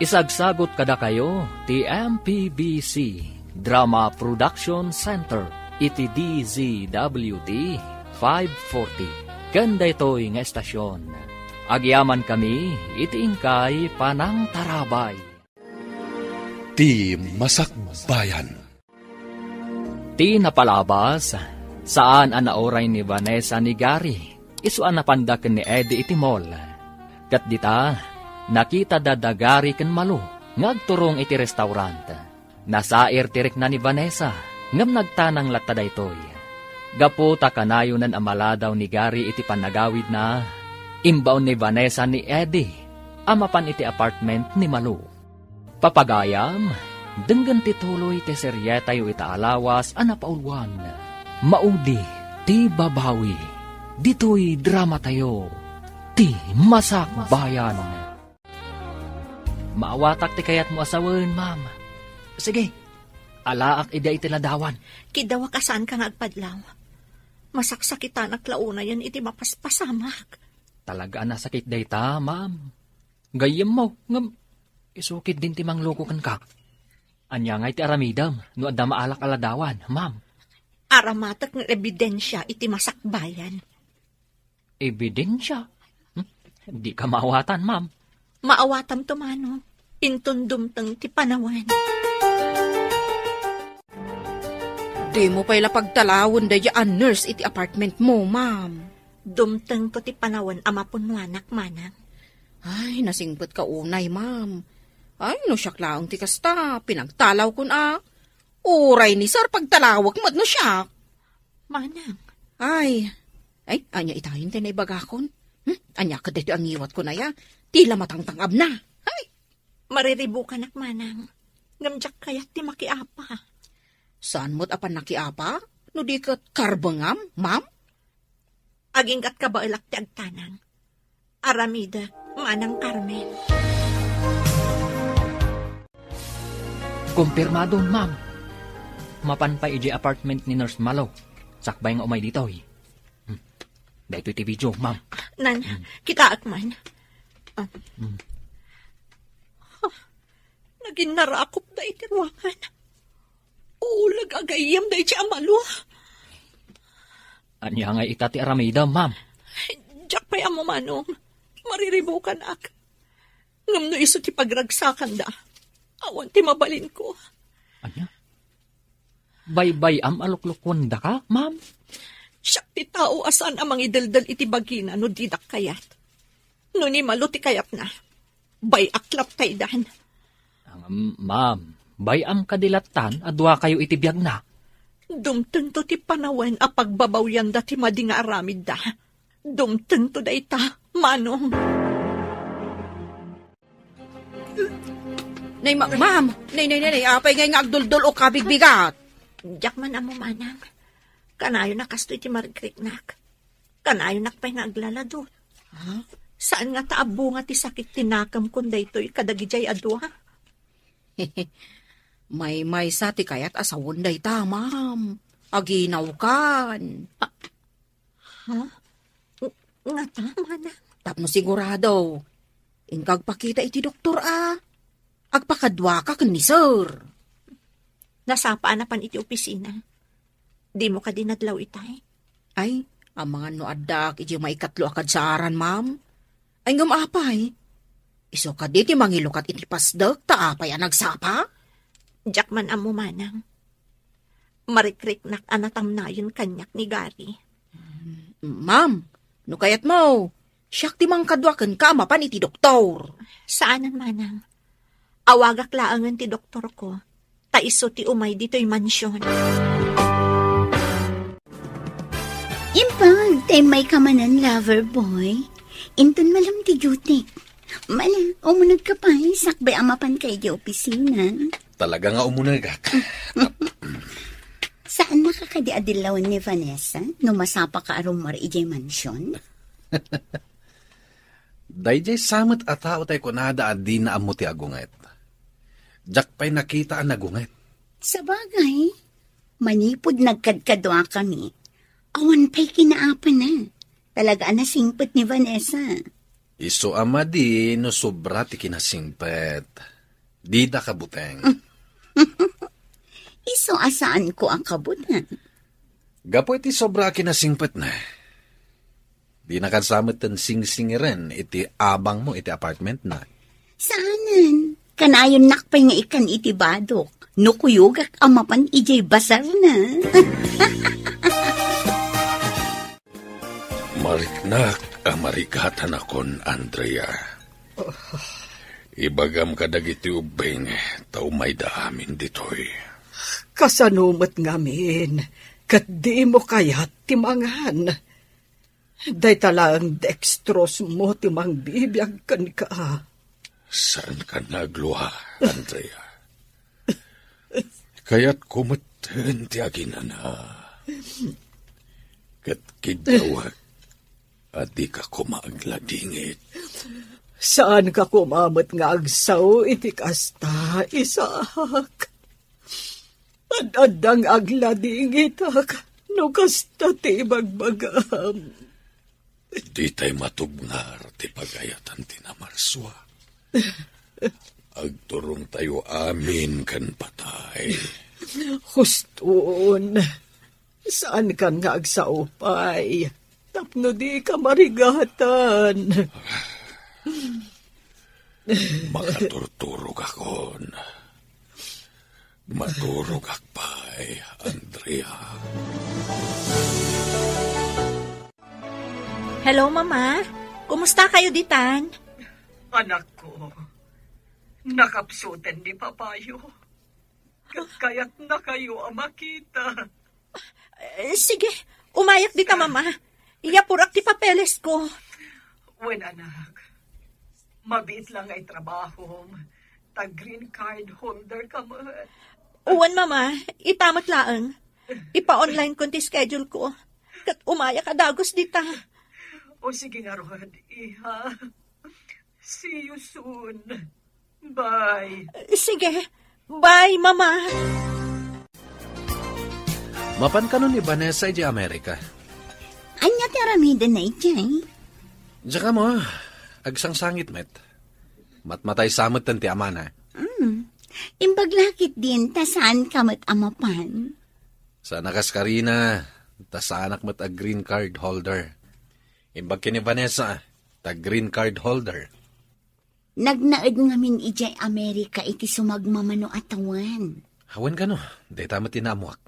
Isagsagot kadakayo ti M P B C Drama Production Center iti D Z W T five forty. Ken daytoy nga estasion, agyamankami iti inkay panangtarabay. Ti Masakbayan. Ti napalabas, saan a nauray ni Vanessa ni Gary isu a napanda ken ni Eddie iti mall. Ket dita, nakitada da Gary ken Malu nga agturong iti restaurant. Nasair ti rikna ni Vanessa, ngem nagtanang latta daytoy. Gapu ta kanayonan a maladaw ni Gary iti pannagawidna, imbaon ni Vanessa ni Eddie a mapan iti apartment ni Malu. Papagayam, denggen ti tuloy ti serietayo ita a lawas a napauluan. Maudi ti babawi. Ditoy dramatayo, Ti Masakbayan. Maawatak ti kayatmo a sawen, ma'am. Sige, alaak ida iti ladawan. Kiddawak a saanka nga agpadlaw. Masaksakitanak la unayen iti mapaspasamak. Talaga a nasakit dayta, ma'am. Gayyemmo, ngem isu ketdin ti mangluko kenka. Ania ngay ti aramidem no adda maalak a ladawan, ma'am? Aramatek nga ebidensia iti masakbayan. Ebidensia? Hmm? Dika maawatan, ma'am. Maawatam to, Manong. Inton dumteng ti panawen. Dimo pay la pagtalawen daydi a nurse iti apartment mo, ma'am. Dumtengto ti panawen a mapunnuanak, manang. Ay, nasingpetka unay, ma'am. Ay, no siak laeng ti kasta, pinagtalawkon a. Uray ni sir, pagtalawek met no siak. Manang. Ay, ay, ania itayen ti naibagakon? Hmm? Ania kadaytoy a ngiwatko aya? Ti la matangtang-abna. Ay! Mariribukanak, manang. Ngem diak kayat ti makiapa. Saan met a pannakiapa? No di ket karbengam, ma'am? Aginggat kabaelak ti agtanang. Aramidek, Manang Carmen. Kumpirmado, ma'am. Mapan pay idiay apartment ni Nurse Malo. Sakbay nga umay ditoy. Hmm. Daytoy ti video, ma'am. Nan, Hmm. kitaak man. Ah. Hmm. Huh. Naginnarakopda iti ruangan. Ulag a gayyem daydi a Malo. Ania ngay ita ti aramidem, ma'am? Diak pay ammo, manong. Mariribukanak. Ngem no isu ti pagragsakanda, awan ti mabalinko. Ania? Baybay-am a luklukuendaka, ma'am? Siak ti tao a saan a mangideldel iti bagina no didak kayat. No ni Malo ti kayatna, bay-ak latta idan. Ang, ma'am, bay-am kadi lattan a duakayo iti biagna? Dumtengto ti panawen a pagbabawyanda ti madi nga aramidda. Dumtengto dayta, manong. Nay, ma-, ma'am! Nay, nay, nay, nay, apay ngay nga agduldul o kabigbigat? Diak man ammo, manang. Kanayon a kastoy ti marikriknak. Kanayonak pay nga aglaladot. Ha? Saan nga ta abunga ti sakit ti nakemkon daytoy kadagidiay a dua? Maymaysa ti kayat a sawen dayta, ma'am. Aginawkan. Ha? Ng-, ngata, manang? Tapno sigurado, inka agpakita iti doktor a agpakaduaka ken ni sir. Nasapa a napan iti opisina. Dimo kadi nadlaw itay? Ay, amangan no addaak iti maikatlo a kadsaaran, ma'am. Ay, ngem apay? Isu kadi ti mangilukat iti pasdek ta apay a nagsapa? Diak man ammo, manang. Marikriknak a natamnayen kaniak ni Gary. Ma'am, no kayatmo, siak ti mangkadua kenka a mapan iti doktor. Saanen, manang. Awagak laengen ti doktorko, ta isu ti umay ditoy mansion. Imbag ta immayka manen, lover boy. Inton malem ti duty. Mala, umunegka pay, sakbay a mapanka idiay opisina. Talaga nga umunegak. Saannaka kadi a dillawen ni Vanessa no masapaka a rummuar idiay mansion? Daydiay sa met a tao tay kunada a dina ammo ti agunget. Diak pay nakita a nagunget. Sabagay, manipud nagkadkaduakami, awan pay kinaapana. Talaga a nasingpet ni Vanessa. Isu a madi no sobra ti kinasingpet. Dida kabuteng. Isu a saanko a kabuteng. Gapu iti sobra a kinasingpetna, dinaka sa metten singsingiren iti abangmo iti apartmentna. Saanen, kanayonnak pay nga ikkan iti badok no kuyogak a mapan idiay basarna. Mariknak a marigatanakon, Andrea. Ibagam kadagiti ubbing ta umayda amin ditoy. Kasano met ngamin ket dimo kayat ti mangan? Dayta laeng dextrose mo ti mangbibiag kenka. Saankan nga aglua, Andrea. Kayatko metten ti aginana. Ket kiddawek a dika koma agladingit. Saanka koma met nga agsao iti kasta, Isaac. Ad-adda nga agladingitak no kasta ti ibagbagam. Ditay matubngar ti pagayatan ti namarsua. Agturongtayo amin ken patay. Huston, saankan nga agsao pay tapno dika marigatan. Makaturturogakon. Maturogak pay, Andrea. Hello, Mama. Kumusta kayo ditan? Anakko, nakapsuten ni Papayo. Ket kayatna kayo a makita. Eh, sige, umayak dita, Mama. Iyapurak ti papeles ko. Wen, anak. Mabiit lang nga itrabahom. Ta green card holder ka met. Wen, Mama. Ita met laeng. Ipa-online kon ti schedule ko. Ket umayak a dagus dita. O sige ngarud, iha. See you soon. Bye. Sige. Bye, Mama. Mapan kano ni Vanessa idiay Amerika? Ania ti aramidenna idiay? Diak ammo, agsangsangit met. Matmatay sa metten ti amana. Hmm. Imbag la ketdin ta saanka met a mapan. Saan a kas Karina, ta saanak met a green card holder. Imbag ken ni Vanessa, ta green card holder. Nagnaed ngamin idiay Amerika iti sumagmamano a tawen. Awan kano, dayta met ti naammoak.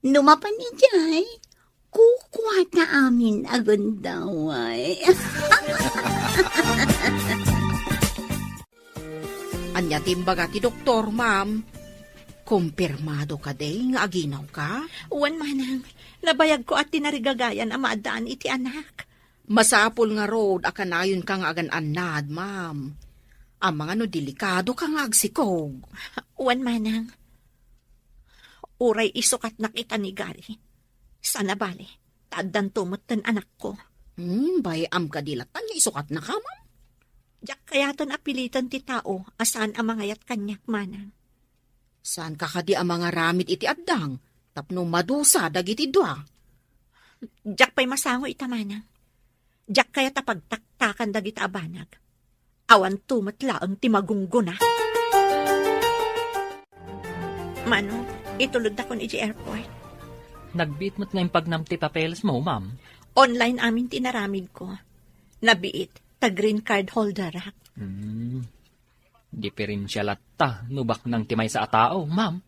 No mapan idiay, kukuata amin a gundaway. Ania ti imbaga ti doktor, ma'am? Kumpirmado kadi nga aginawka? Wen, manang. Nabayagko a tinarigagayan a maaddaan iti anak. Masapul ngarud a kanayonka nga agan-annad, ma'am. Amangan no delikadoka nga agsikog. Wen, manang. Uray isukatnak ita ni Gary. Saan a bale, ta addanto metten anakko. Hmm, bay-am kadi latta nga isukatnaka, ma'am? Diak kayaten a piliten ti tao a saan a mangayat kaniak, manang. Saanka kadi a mangaramid iti addang tapno madusa dagiti dua? Diak pay masango ita, manang. Diak kayat a pagtaktakan dagita a banag. Awanto met laeng ti magunggona. Mano, itulodakon idiay airport. Nagbiit met nga impagnam ti papelesmo, ma'am. Online amin ti inaramidko. Nabiit, ta green card holderak. Hmm. Diferensia latta no baknang ti maysa a tao, ma'am.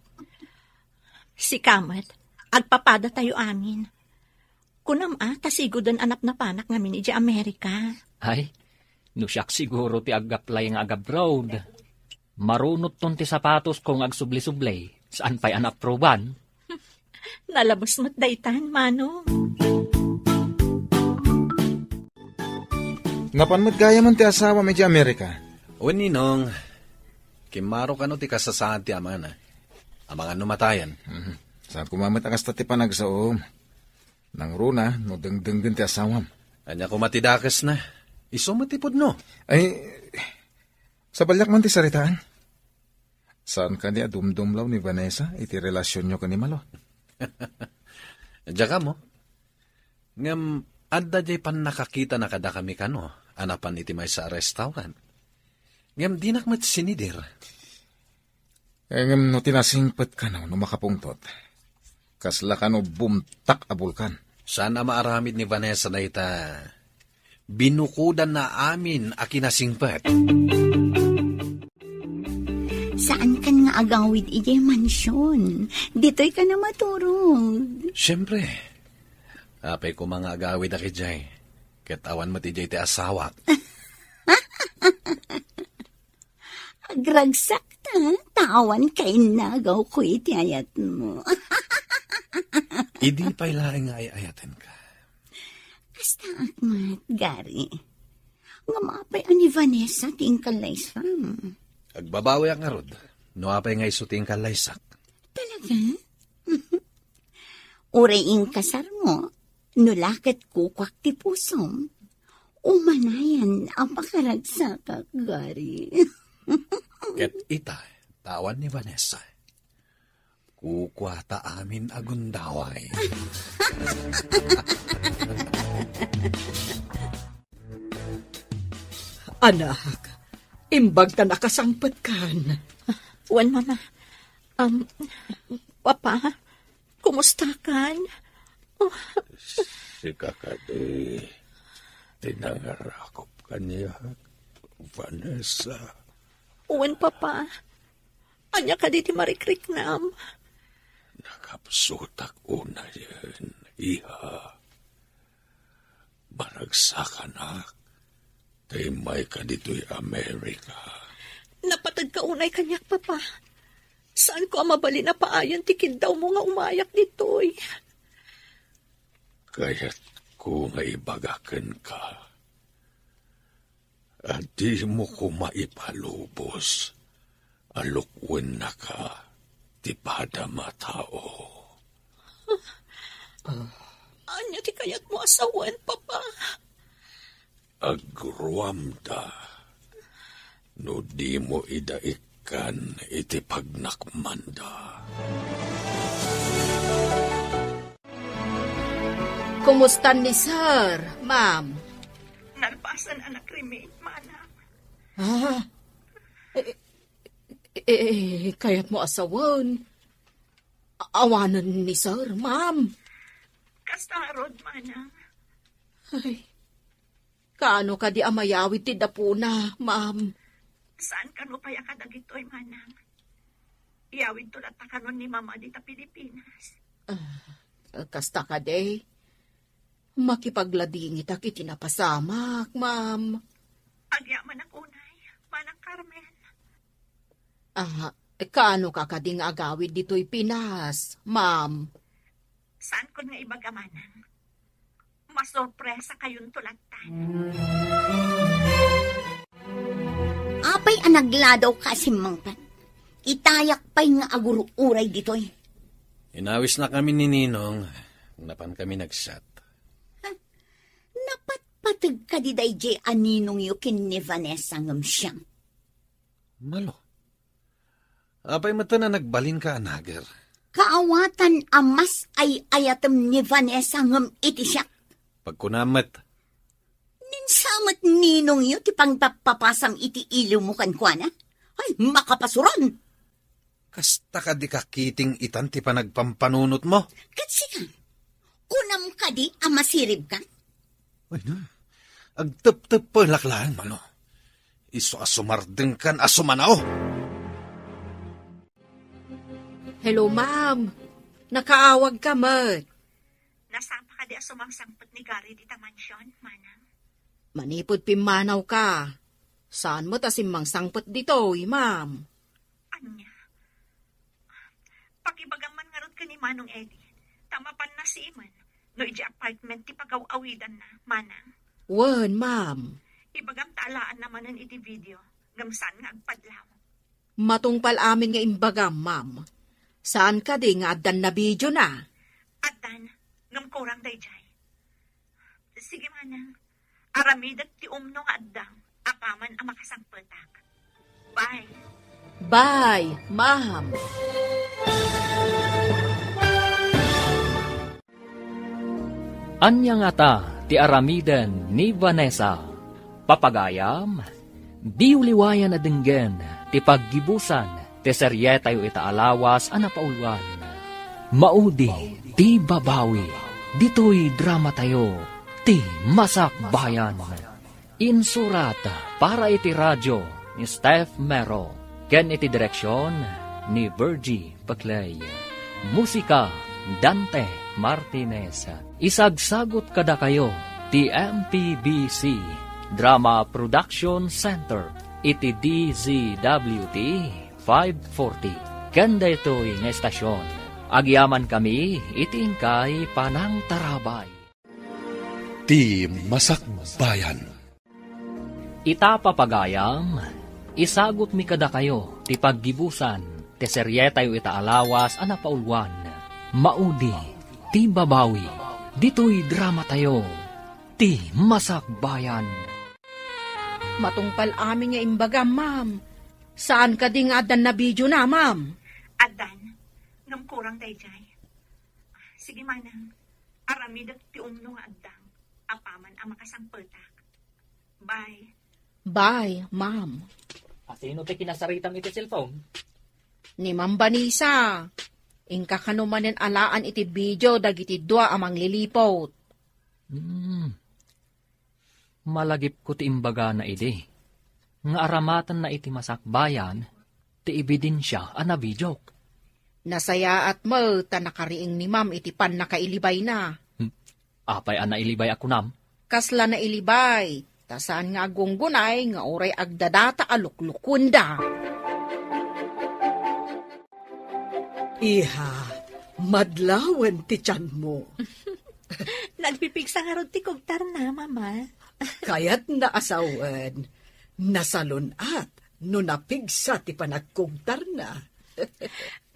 Sika met, agpapadatayo amin. Kunam a, ta sigoden a napnapanak ngamin idiay Amerika. Ay, no siak siguro ti ag-apply nga ag-abroad. Marunotton ti sapatosko nga agsubli-subli, saan pay a naapruban. Nalabes met daytan, Manong. Napan met gayamen ti asawam idiay Amerika? Wen, Ninong. Kimmaro kano ti kasasaad ti amana. Amangan no matayen. Mhm. Saan koma met a kasta ti panagsaom. Nangruna no dengdenggen ti asawam. Ania koma ti dakesna? Isu met ti pudno. Ay, sabaliak man ti saritaan. Saan kadi a dumdumlaw ni Vanessa iti relasionyo ken ni Malo? Diak ammo. Ngem adda diay pannakakitana kadakami kano a napan iti maysa a restaurant. Ngem dinak met sinidir. Ngem no ti nasingpet kano no makapungtot, kasla kano bumtak a bulkan. Saan a maaramid ni Vanessa dayta? Binukodanna amin a kinasingpet. Saankan nga agawid idiay mansion. Ditoy ka na maturog. Siempre. Apay koma nga agawid a idiay. Ket awan met idiay ti asawak. Agragsak ta, ta awan kainnagaw ko iti ayatmo. Idi pay laeng nga ay-ayatenka. Kastaak met, Gary. Ngem apay a ni Vanessa ti inkallaysam? Agbabawiak ngarud, no apay nga isu ti inkallaysak. Talaga? Uray inkasarmo, no la ket kukuak ti pusom, umanayan a pakaragsakak, Gary. Ket ita, ta awan ni Vanessa. Kukuata amin a gundaway. Anak, imbag ta nakasangpetkan. Wen, Mama. Um, Papa, kumustakan? Sika kadi ti nangarakop kaniak, Vanessa. Wen, Papa. Ania kadi ti marikriknam? Nakapsutak unayen, iha. Maragsakanak, ta immayka ditoy Amerika. Napateg ka unay kaniak, Papa. Saanko a mabalin a paayan ti kiddawmo nga umayak ditoy. Kayatko nga ibaga kenka a dimo koma ipalubos a lukuennaka ti padam a tao. Ania ti kayatmo a sawen, Papa? Agruamda no dimo ida ikkan iti pagnakmanda. Kumustan ni Sir, ma'am? Nalpasan a nag-cremate, manang. Ah, eh, eh, kayatmo a sawen? Awanen ni Sir, ma'am. Kasta ngarud, manang. Ay, kaano kadi a mayawid ti dapuna, ma'am? Saan kano pay a kadagitoy, manang? Iyawidto latta kanon ni Mama dita Pilipinas. Ah, kasta kadi? Makipagladingitak iti napasamak, ma'am. Agyamanak unay, Manang Carmen. Ah, kaano ka kadi nga agawid ditoy Pinas, ma'am? Saankon nga ibaga, manang. Masorpresa kayonto lattan. Apay a nagladaw ka a simmangpet? Itayak pay nga agur-uray ditoy. Inawisnakami ni Ninong, napan kami nagsat. Ha? Napatpateg kadi daydiay a ninongyo ken ni Vanessa ngem siak? Malo. Apay met a nagbalinka a nager? Kaawatan a mas ay-ayatem ni Vanessa ngem iti siak. Pagkunam met. Ni Vanessa met ninongyo ti pangpappapasam iti iliwmo kenkuana? Ay, makapasuron! Kasta kadi kakiting itan ti panagpampanunotmo? Ket sika, kunam kadi a masiribka? Ay na, agtepteppelak laeng, Malo. Isu a sumardengkan a sumanao. Hello, ma'am. Nakaawag ka met. Nasapa kadi a sumangsangpet ni Gary dita mansion, manang? Manipud pimmanaw ka, saan met a simmangsangpet ditoy, ma'am. Ania? Pakibagam man ngarud ken ni Manong Eddie, ta mapanna simen no idiay apartment ti pagaw-awidanna, manang. Wen, ma'am. Ibagam ta alaanna manen iti video, ngem saan nga agpadlaw. Matungpal amin nga imbagam, ma'am. Saan kadi nga addan na videona? Addan, ngem kurang daydiay. Sige, manang. Aramidek ti umno nga adda apaman a makasangpetak. Bye. Bye, ma'am. Ania ngata ti aramiden ni Vanessa? Papagayam, diyo liwayan a denggen ti paggibusan ti serietayo ita a lawas a napauluan. Maudi ti babawi, ditoy dramatayo, ti Masakbayan. Insurat para iti radio ni Steph Mero, ken iti direksion ni Virgie Paclay. Musika, Dante Martinez. Isagsagut kadakayo ti M P B C Drama Production Center iti D Z W T five forty. Ken daytoy nga estasion, agyamankami iti inkay panangtarabay. Ti Masakbayan. Ita, papagayam, isagutmi kadakayo ti paggibusan ti serietayo ita a lawas a napauluan. Maudi ti babawi, ditoy dramatayo, ti Masakbayan. Matungpal amin nga imbagam, ma'am. Saan kadi nga addan na videona, ma'am? Addan, ngem kurang daydiay. Sige, manang. Aramidek ti umno nga addang, apaman a makasangpetak. Bye. Bye, ma'am. Asino ti kinasaritam iti cellphone? Ni Ma'am Vanessa. Inka kano manen alaan iti video dagiti dua a mangliliput. Hmm. Malagipko ti imbagana idi, nga aramatenna iti Masakbayan, ti ebidensia a nabidiok. Nasayaat met ta nakariing ni Ma'am iti pannakailibayna. Hmm. Apay a nailibay a kunam? Kasla nailibay, ta saan nga agunggunay nga uray agdadata a luklukuenda. Iha, madlawen ti tianmo. Nagpipigsa ngarud ti kugtarna, Mama. Kayatna a sawen, nasalun-at no napigsa ti panagkugtarna.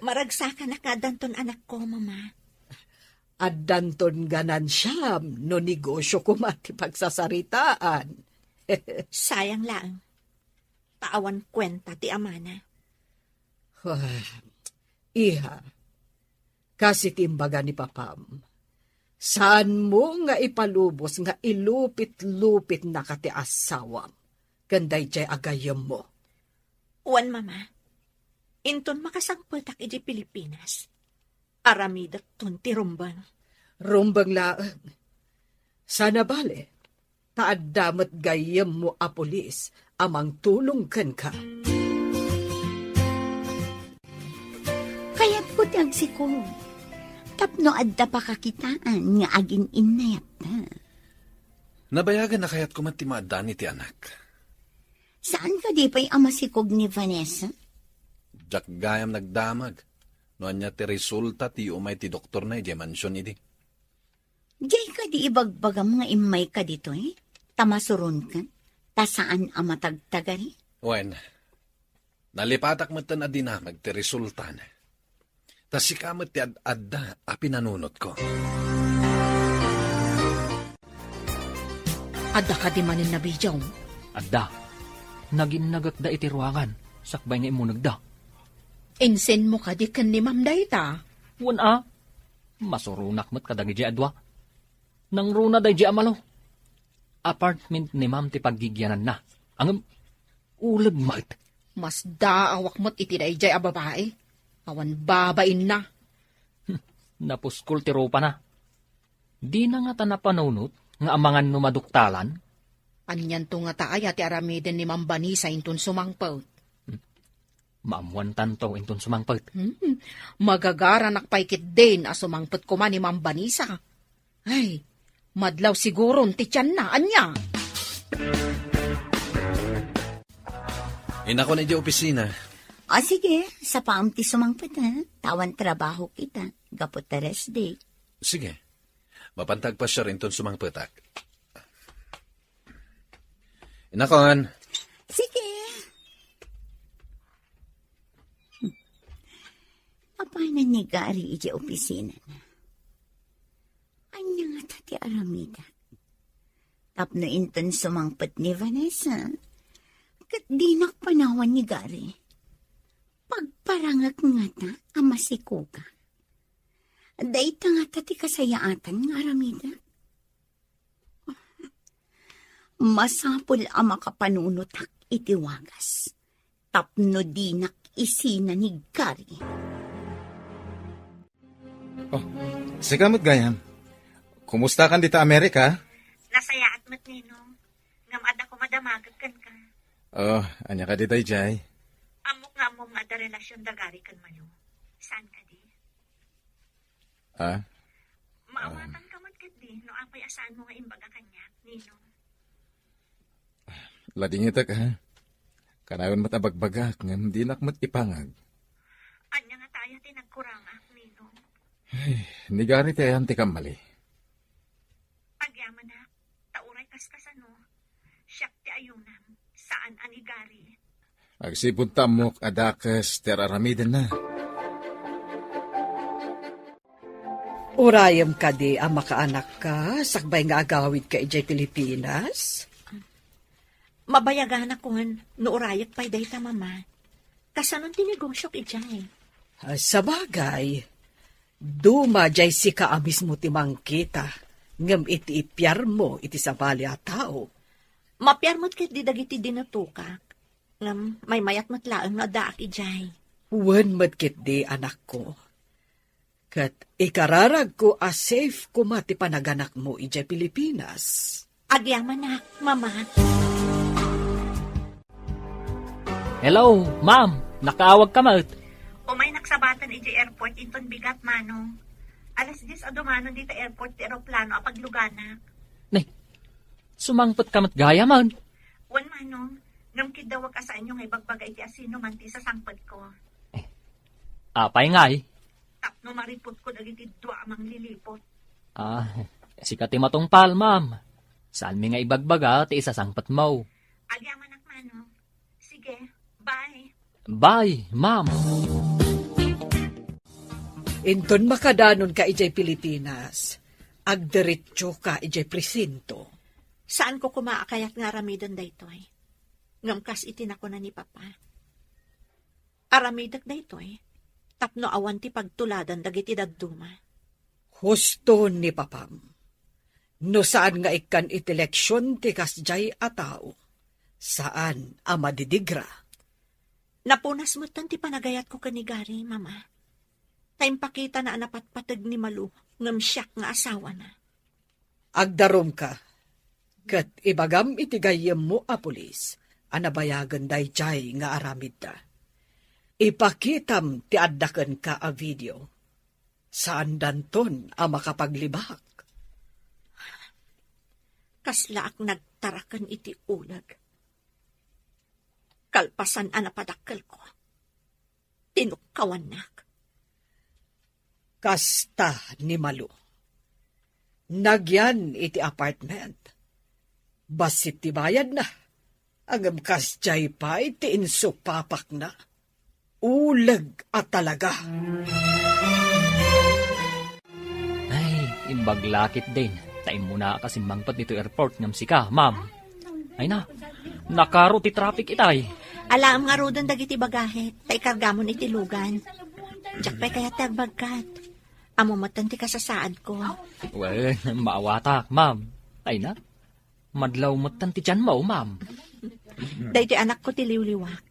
Maragsakanak nga addanton anakko, Mama. Addanton ganansiam no negosio koma ti pagsasaritaan. Sayang laeng. Ta awan kuenta ti amana. Ah, iha, kas iti imbaga ni papam, saanmo nga ipalubos nga ilupit-lupitnaka ti asawam ken daydiay a gayyemmo. Wen, Mama, inton makasangpetak idiay Pilipinas, aramidekton ti rumbeng. Rumbeng laeng. Saan a bale, ta adda met gayyemmo a pulis a mangtulong kenka. Kayatko ti agsikog tapno adda pakakitaan nga agin-innayatta. Nabayagen a kayatko met ti maaddaan iti anak. Saan kadi pay a masikog ni Vanessa? Diak gayam nagdamag no ania ti resulta ti umay ti doktorna idiay mansion idi. Diay kadi ibagbagam nga immayka ditoy? Ta masuronkan? Ta saan a matagtagari? Wen, nalipatak metten a dinamag ti resultana. Ta sika met ti ad-adda a pinanunotko. Adda kadi manen nabidiawmo? Adda. Naginnagekda iti ruangan, sakbay nga immunegda. Insenmo kadi ken ni Ma'am dayta? Wen a. Masuronak met kadagidiay a dua. Nangruna daydiay a malo. Apartment ni Ma'am ti paggigiananna. Ngem, uleg met. Masdaawak met iti daydiay a babai. Awan babainna. Napuskol ti rupana. Dina ngata napanunot nga amangan no maduktalan? Anianto ngata aya ti aramiden ni Ma'am Vanessa inton sumangpet? Maammuantanto inton sumangpet. Hmm, magagaranak pay ketdin a sumangpet koma ni Ma'am Vanessa. Ay, madlaw siguron ti tianna, ania? Inakon idiay opisina. O, sige, sapaam ti sumangpet, ha? Ta awan trabaho kita, gapu ta rest day. Sige. Mapanta agpasiar inton sumangpetak. Inakon. Sige. Mapanan ni Gary idiay opisina. Ania ngata ti aramidek? Tapno inton sumangpet ni Vanessa, ket dinak panawan ni Gary. Pagparangek ngata a masikogak. Dayta ngata ti kasayaatan nga aramidek. Masapul a makapanunotak iti wagas, tapno dinak isina ni Gary. Oh, sika met gayam. Kumustakan dita Amerika? Nasayaat met, Ninong. Ngem adda koma damagek kenka. Oh, ania kadi daydiay? Ammok nga ammom nga adda relasion da Gary ken Malu. Saan kadi? Ah? Maawatanka met ketdi no apay a saanmo nga imbaga kaniak, Ninong. Ladingitek, ha? Kanayon met a bagbagak, ngem dinak met ipangag. Ania ngata aya ti nagkurangak, Ninong? Ay, ni Gary ti ayan ti kammali. Agyamanak, ta uray kaskasano, siak ti ayonam, saan a ni Gary. Agsipud ta ammok a dakes ti ar-aramidenna. Urayem kadi a makaanakka sakbay nga agawidka idiay Pilipinas? Mabayaganakon no urayek pay dayta, Mama. Kasanon ti negosiok idiay? Ah, sabagay, duma diay sika a mismo ti mangkita, ngem iti ipiarmo iti sabali a tao. Mapiar met ketdi dagiti dinutokak, ngem maymayat met laeng no addaak idiay. Wen met ketdi, anakko. Ket ikararagko a safe koma ti panaganakmo idiay Pilipinas. Agyamanak, Mama. Hello, Ma'am. Nakaawagka met. Umaynak sabatan idiay airport inton bigat, Manong. Alas dies a dumanon dita airport ti eroplano a pagluganak. Nay, sumangpetka met gayam. Wen, Manong, ngem kiddawek a saanyo nga ibagbaga iti asino man ti isasangpetko. Apay ngay? Tapno maripotko dagiti dua a manglilipot. Ah, sika ti matungpal, ma'am. Saanmi nga ibagbaga ti isasangpetmo. Agyamanak, Manong. Sige, bye. Bye, ma'am. Inton makadanonka idiay Pilipinas, agdiretsoka idiay presinto. Saanko koma a kayat nga aramiden daytoy. Ngem kas iti nakuna ni Papa, aramidek daytoy tapno awan ti pagtuladan dagiti dadduma. Husto ni Papam. No saan nga ikkan iti leksion ti kasdiay a tao, saan a madidigra. Napunas metten ti panagayatko ken ni Gary, Mama. Ta impakitana a napatpateg ni Malu ngem siak nga asawana. Agdarumka, ket ibagam iti gayyemmo a pulis a nabayagen daydiay nga aramidda. Ipakitam ti adda kenka a video. Saandanton a makapaglibak. Kaslaak nagtaraken iti uleg. Kalpasan a napadakkelko, tinukkawannak. Kasta ni Malu. Nagyan iti apartment. Bassit ti bayadna. Ngem kasdiay pay ti insupapakna. Uleg a talaga. Ay, imbag la ketdin. Ta immuna a simmangpet ditoy airport ngem sika, ma'am. Ay na, nakaro ti traffic itay. Alaem ngaruden dagiti bagahe, ta ikargamon iti lugan. Diak pay kayat ti agbagkat. Ammo metten ti kasasaadko. Wen, maawatak, ma'am. Ay na, madlaw metten ti tianmo, ma'am. Daytoy anakko ti liwliwak.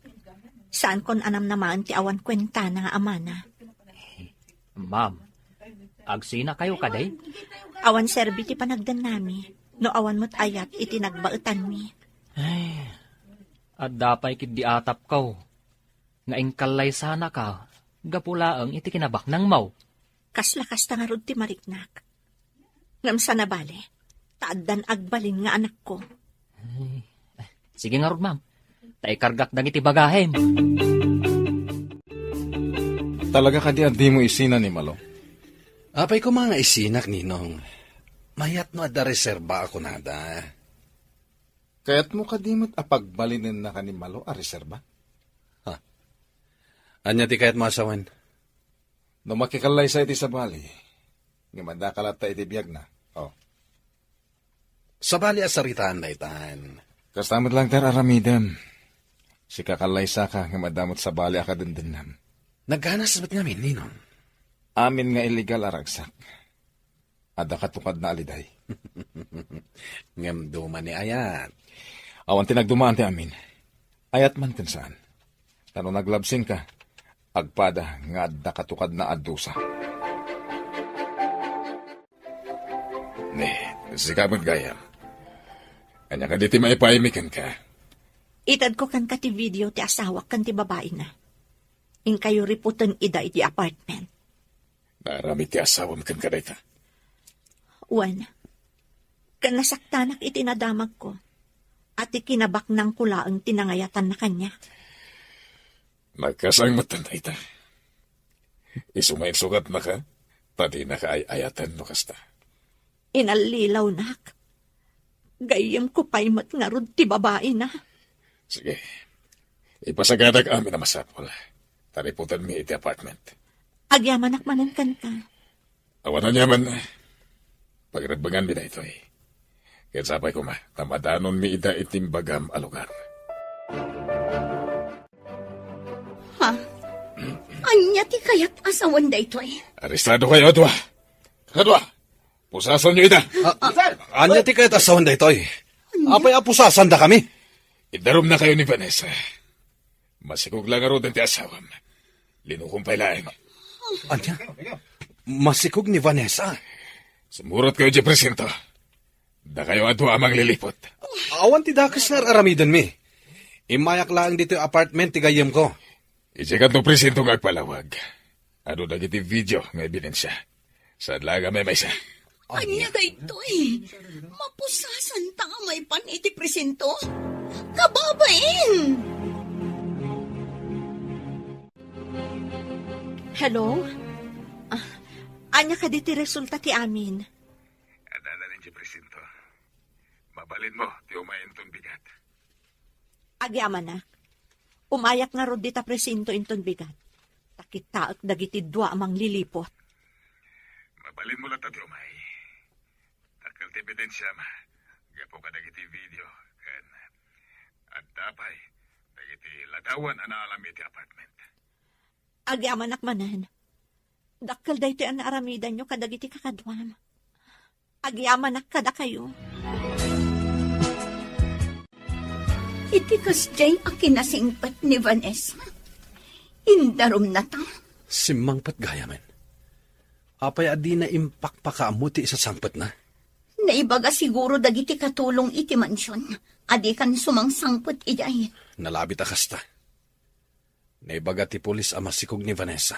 Saankon a namnamaen ti awan kuentana nga amana. Ma'am, agsinakayo kadi? Awan serbi ti panagdennami, no awan met ayat iti nagbaetanmi. Ay, adda pay ketdi atapko nga inkallaysanaka gapu laeng iti kinabaknangmo. Kasla kasta ngarud ti mariknak. Ngem saan a bale, ta addan agbalin nga anakko. Ay, sige ngarud, ma'am. Ta ikargak dagiti bagahem. Talaga kadi a dimo isina ni Malo? Apay koma nga isinak, Ninong. Mayat no adda reserba a kunada. Kayatmo kadi met a pagbalinennaka ni Malo a reserba? Ha? Ania ti kayatmo a sawen? No makikallaysa iti sabali, ngem addaka latta iti biagna. Oh. Sabali a saritaan daytan. Kasta met laeng ti ar-aramidem. Sika kallaysaka ngem adda met sabali a kadendennam. Nagganas met ngamin, Ninong. Amin nga illegal a ragsak. Adda katukadna a liday. Ngem duma ni ayat. Awan ti nagdumaan ti amin. Ayat man ken saan. Ta no naglabsingka, agpada nga adda katukadna a dusa. Ne, sika met gayam. Ania kadi ti maipaaymi kenka? Itedko kenka ti video ti asawak ken ti babaina. Inkayo riputen ida iti apartment. Naaramid ti asawam kenka dayta? Wen, ken nasaktanak iti nadamagko, a ti kinabaknangko laeng ti nangayatanna kaniak. Nagkasang met dayta. Isu nga insukatnaka, ta dinaka ay-ayaten no kasta. Inallilawnak. Gayyemko pay met ngarud ti babaina. Sige. Ipasagadak amin a masapul. Ta riputenmi iti apartment. Agyamanak manen kenka. Awan aniaman. Pagrebbenganmi daytoy. Ket sapay koma, ta madanonmi ida iti imbagam a lugar. Ha? Ania ti kayat a sawen daytoy? Arestado kayo a dua. Kadua, pusasanyo ida. A-, ania ti kayat a sawen daytoy? Apay a pusasandakami? Idarumnakayo ni Vanessa. Masikog la ngaruden ti asawam. Linukom pay laeng. Ania? Masikog ni Vanessa? Sumurotkayo idiay presinto. Dakayo a dua a mangliliput. Awan ti dakes nga ar-aramidenmi. Immayak laeng ditoy apartment ti gayyemko. Idiay kanto presinto nga agpalawag. Adu dagiti video nga ebidensia. Saan laeng a maymaysa? Ania daytoy? Mapusasanta nga maipan iti presinto? Kababain! Hello? Ah, ania kadi ti resulta ti amin? Adda iti presinto. Mabalinmo ti umay inton bigat. Agyamanak. Umayak ngarud dita presinto inton bigat. Ta kitaek dagiti dua a mangliliput. Mabalinmo latta ti umay. Dakkel ti ebidensiam gapu kadagiti video ken adda pay dagiti ladawan a naalam iti apartment. Agyamanak manen. Dakkel daytoy a naaramidanyo kadagiti kakaduam. Agyamanak kadakayo. Iti kasdiay a kinasingpet ni Vanessa, indarumnata. Simmangpet gayamen. Apay a dina impakpakaammo ti isasangpetna? Naibaga siguro dagiti katulong iti mansion a dikan sumangsangpet idiay. Nalabit a kasta. Naibaga ti pulis a masikog ni Vanessa.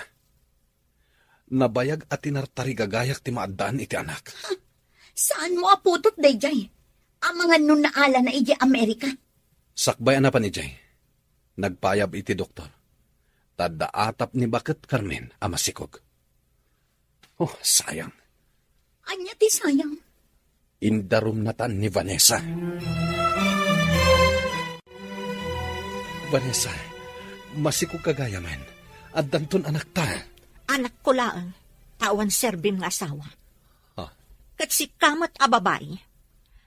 Nabayag a tinartarigagayak ti maaddaan iti anak. Saanmo a putot daydiay? Amangan no naalana idiay Amerika. Sakbay a napan idiay, nagpayab iti doktor. Ta adda atap ni baket Carmen a masikog. Oh, sayang. Ania ti sayang? Indarumnatan ni Vanessa. Vanessa, masikog ka gayamen. Addanton anakta. Anakko laeng, ta awan serbim nga asawa. Ah. Ket sika met a babai,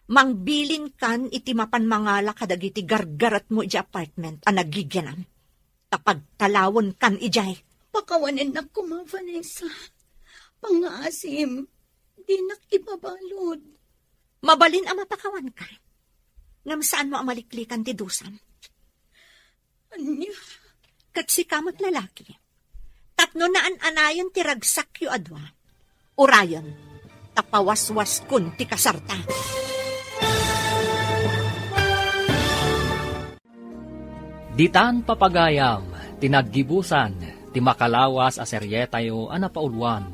mangbilinkan iti mapan mangala kadagiti gargaretmo iti apartment a nagigianan. Ta pagtalawenkan idiay. Pakawanennak koma, Vanessa. Pangngaasim, dinak ipabalud. Mabalin a mapakawanka. Ngem saanmo a maliklikan ti dusam. Ania? Ket sika met lalaki. Tapno naan-anayon ti ragsakyo a dua. Urayon, ta pawaswaskon ti kasarta. Ditan papagayam ti naggibusan ti makalawas a serietayo a napauluan,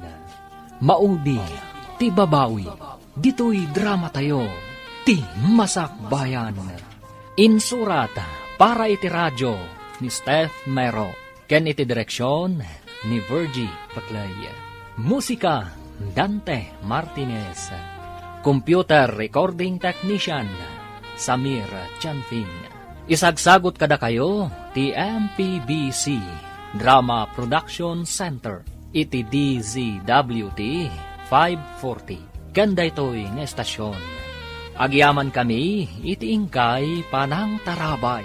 Maudi ti Babawi. Ditoy dramatayo, ti Masakbayan. Insurat para iti radio ni Steph Mero. Ken iti direksion ni Virgie Paclay. Musika, Dante Martinez. Computer recording technician, Samir Chanfing. Isagsagut kadakayo ti M P B C Drama Production Center iti D Z W T five forty. Ken daytoy nga estasion, agyamankami iti inkay panangtarabay.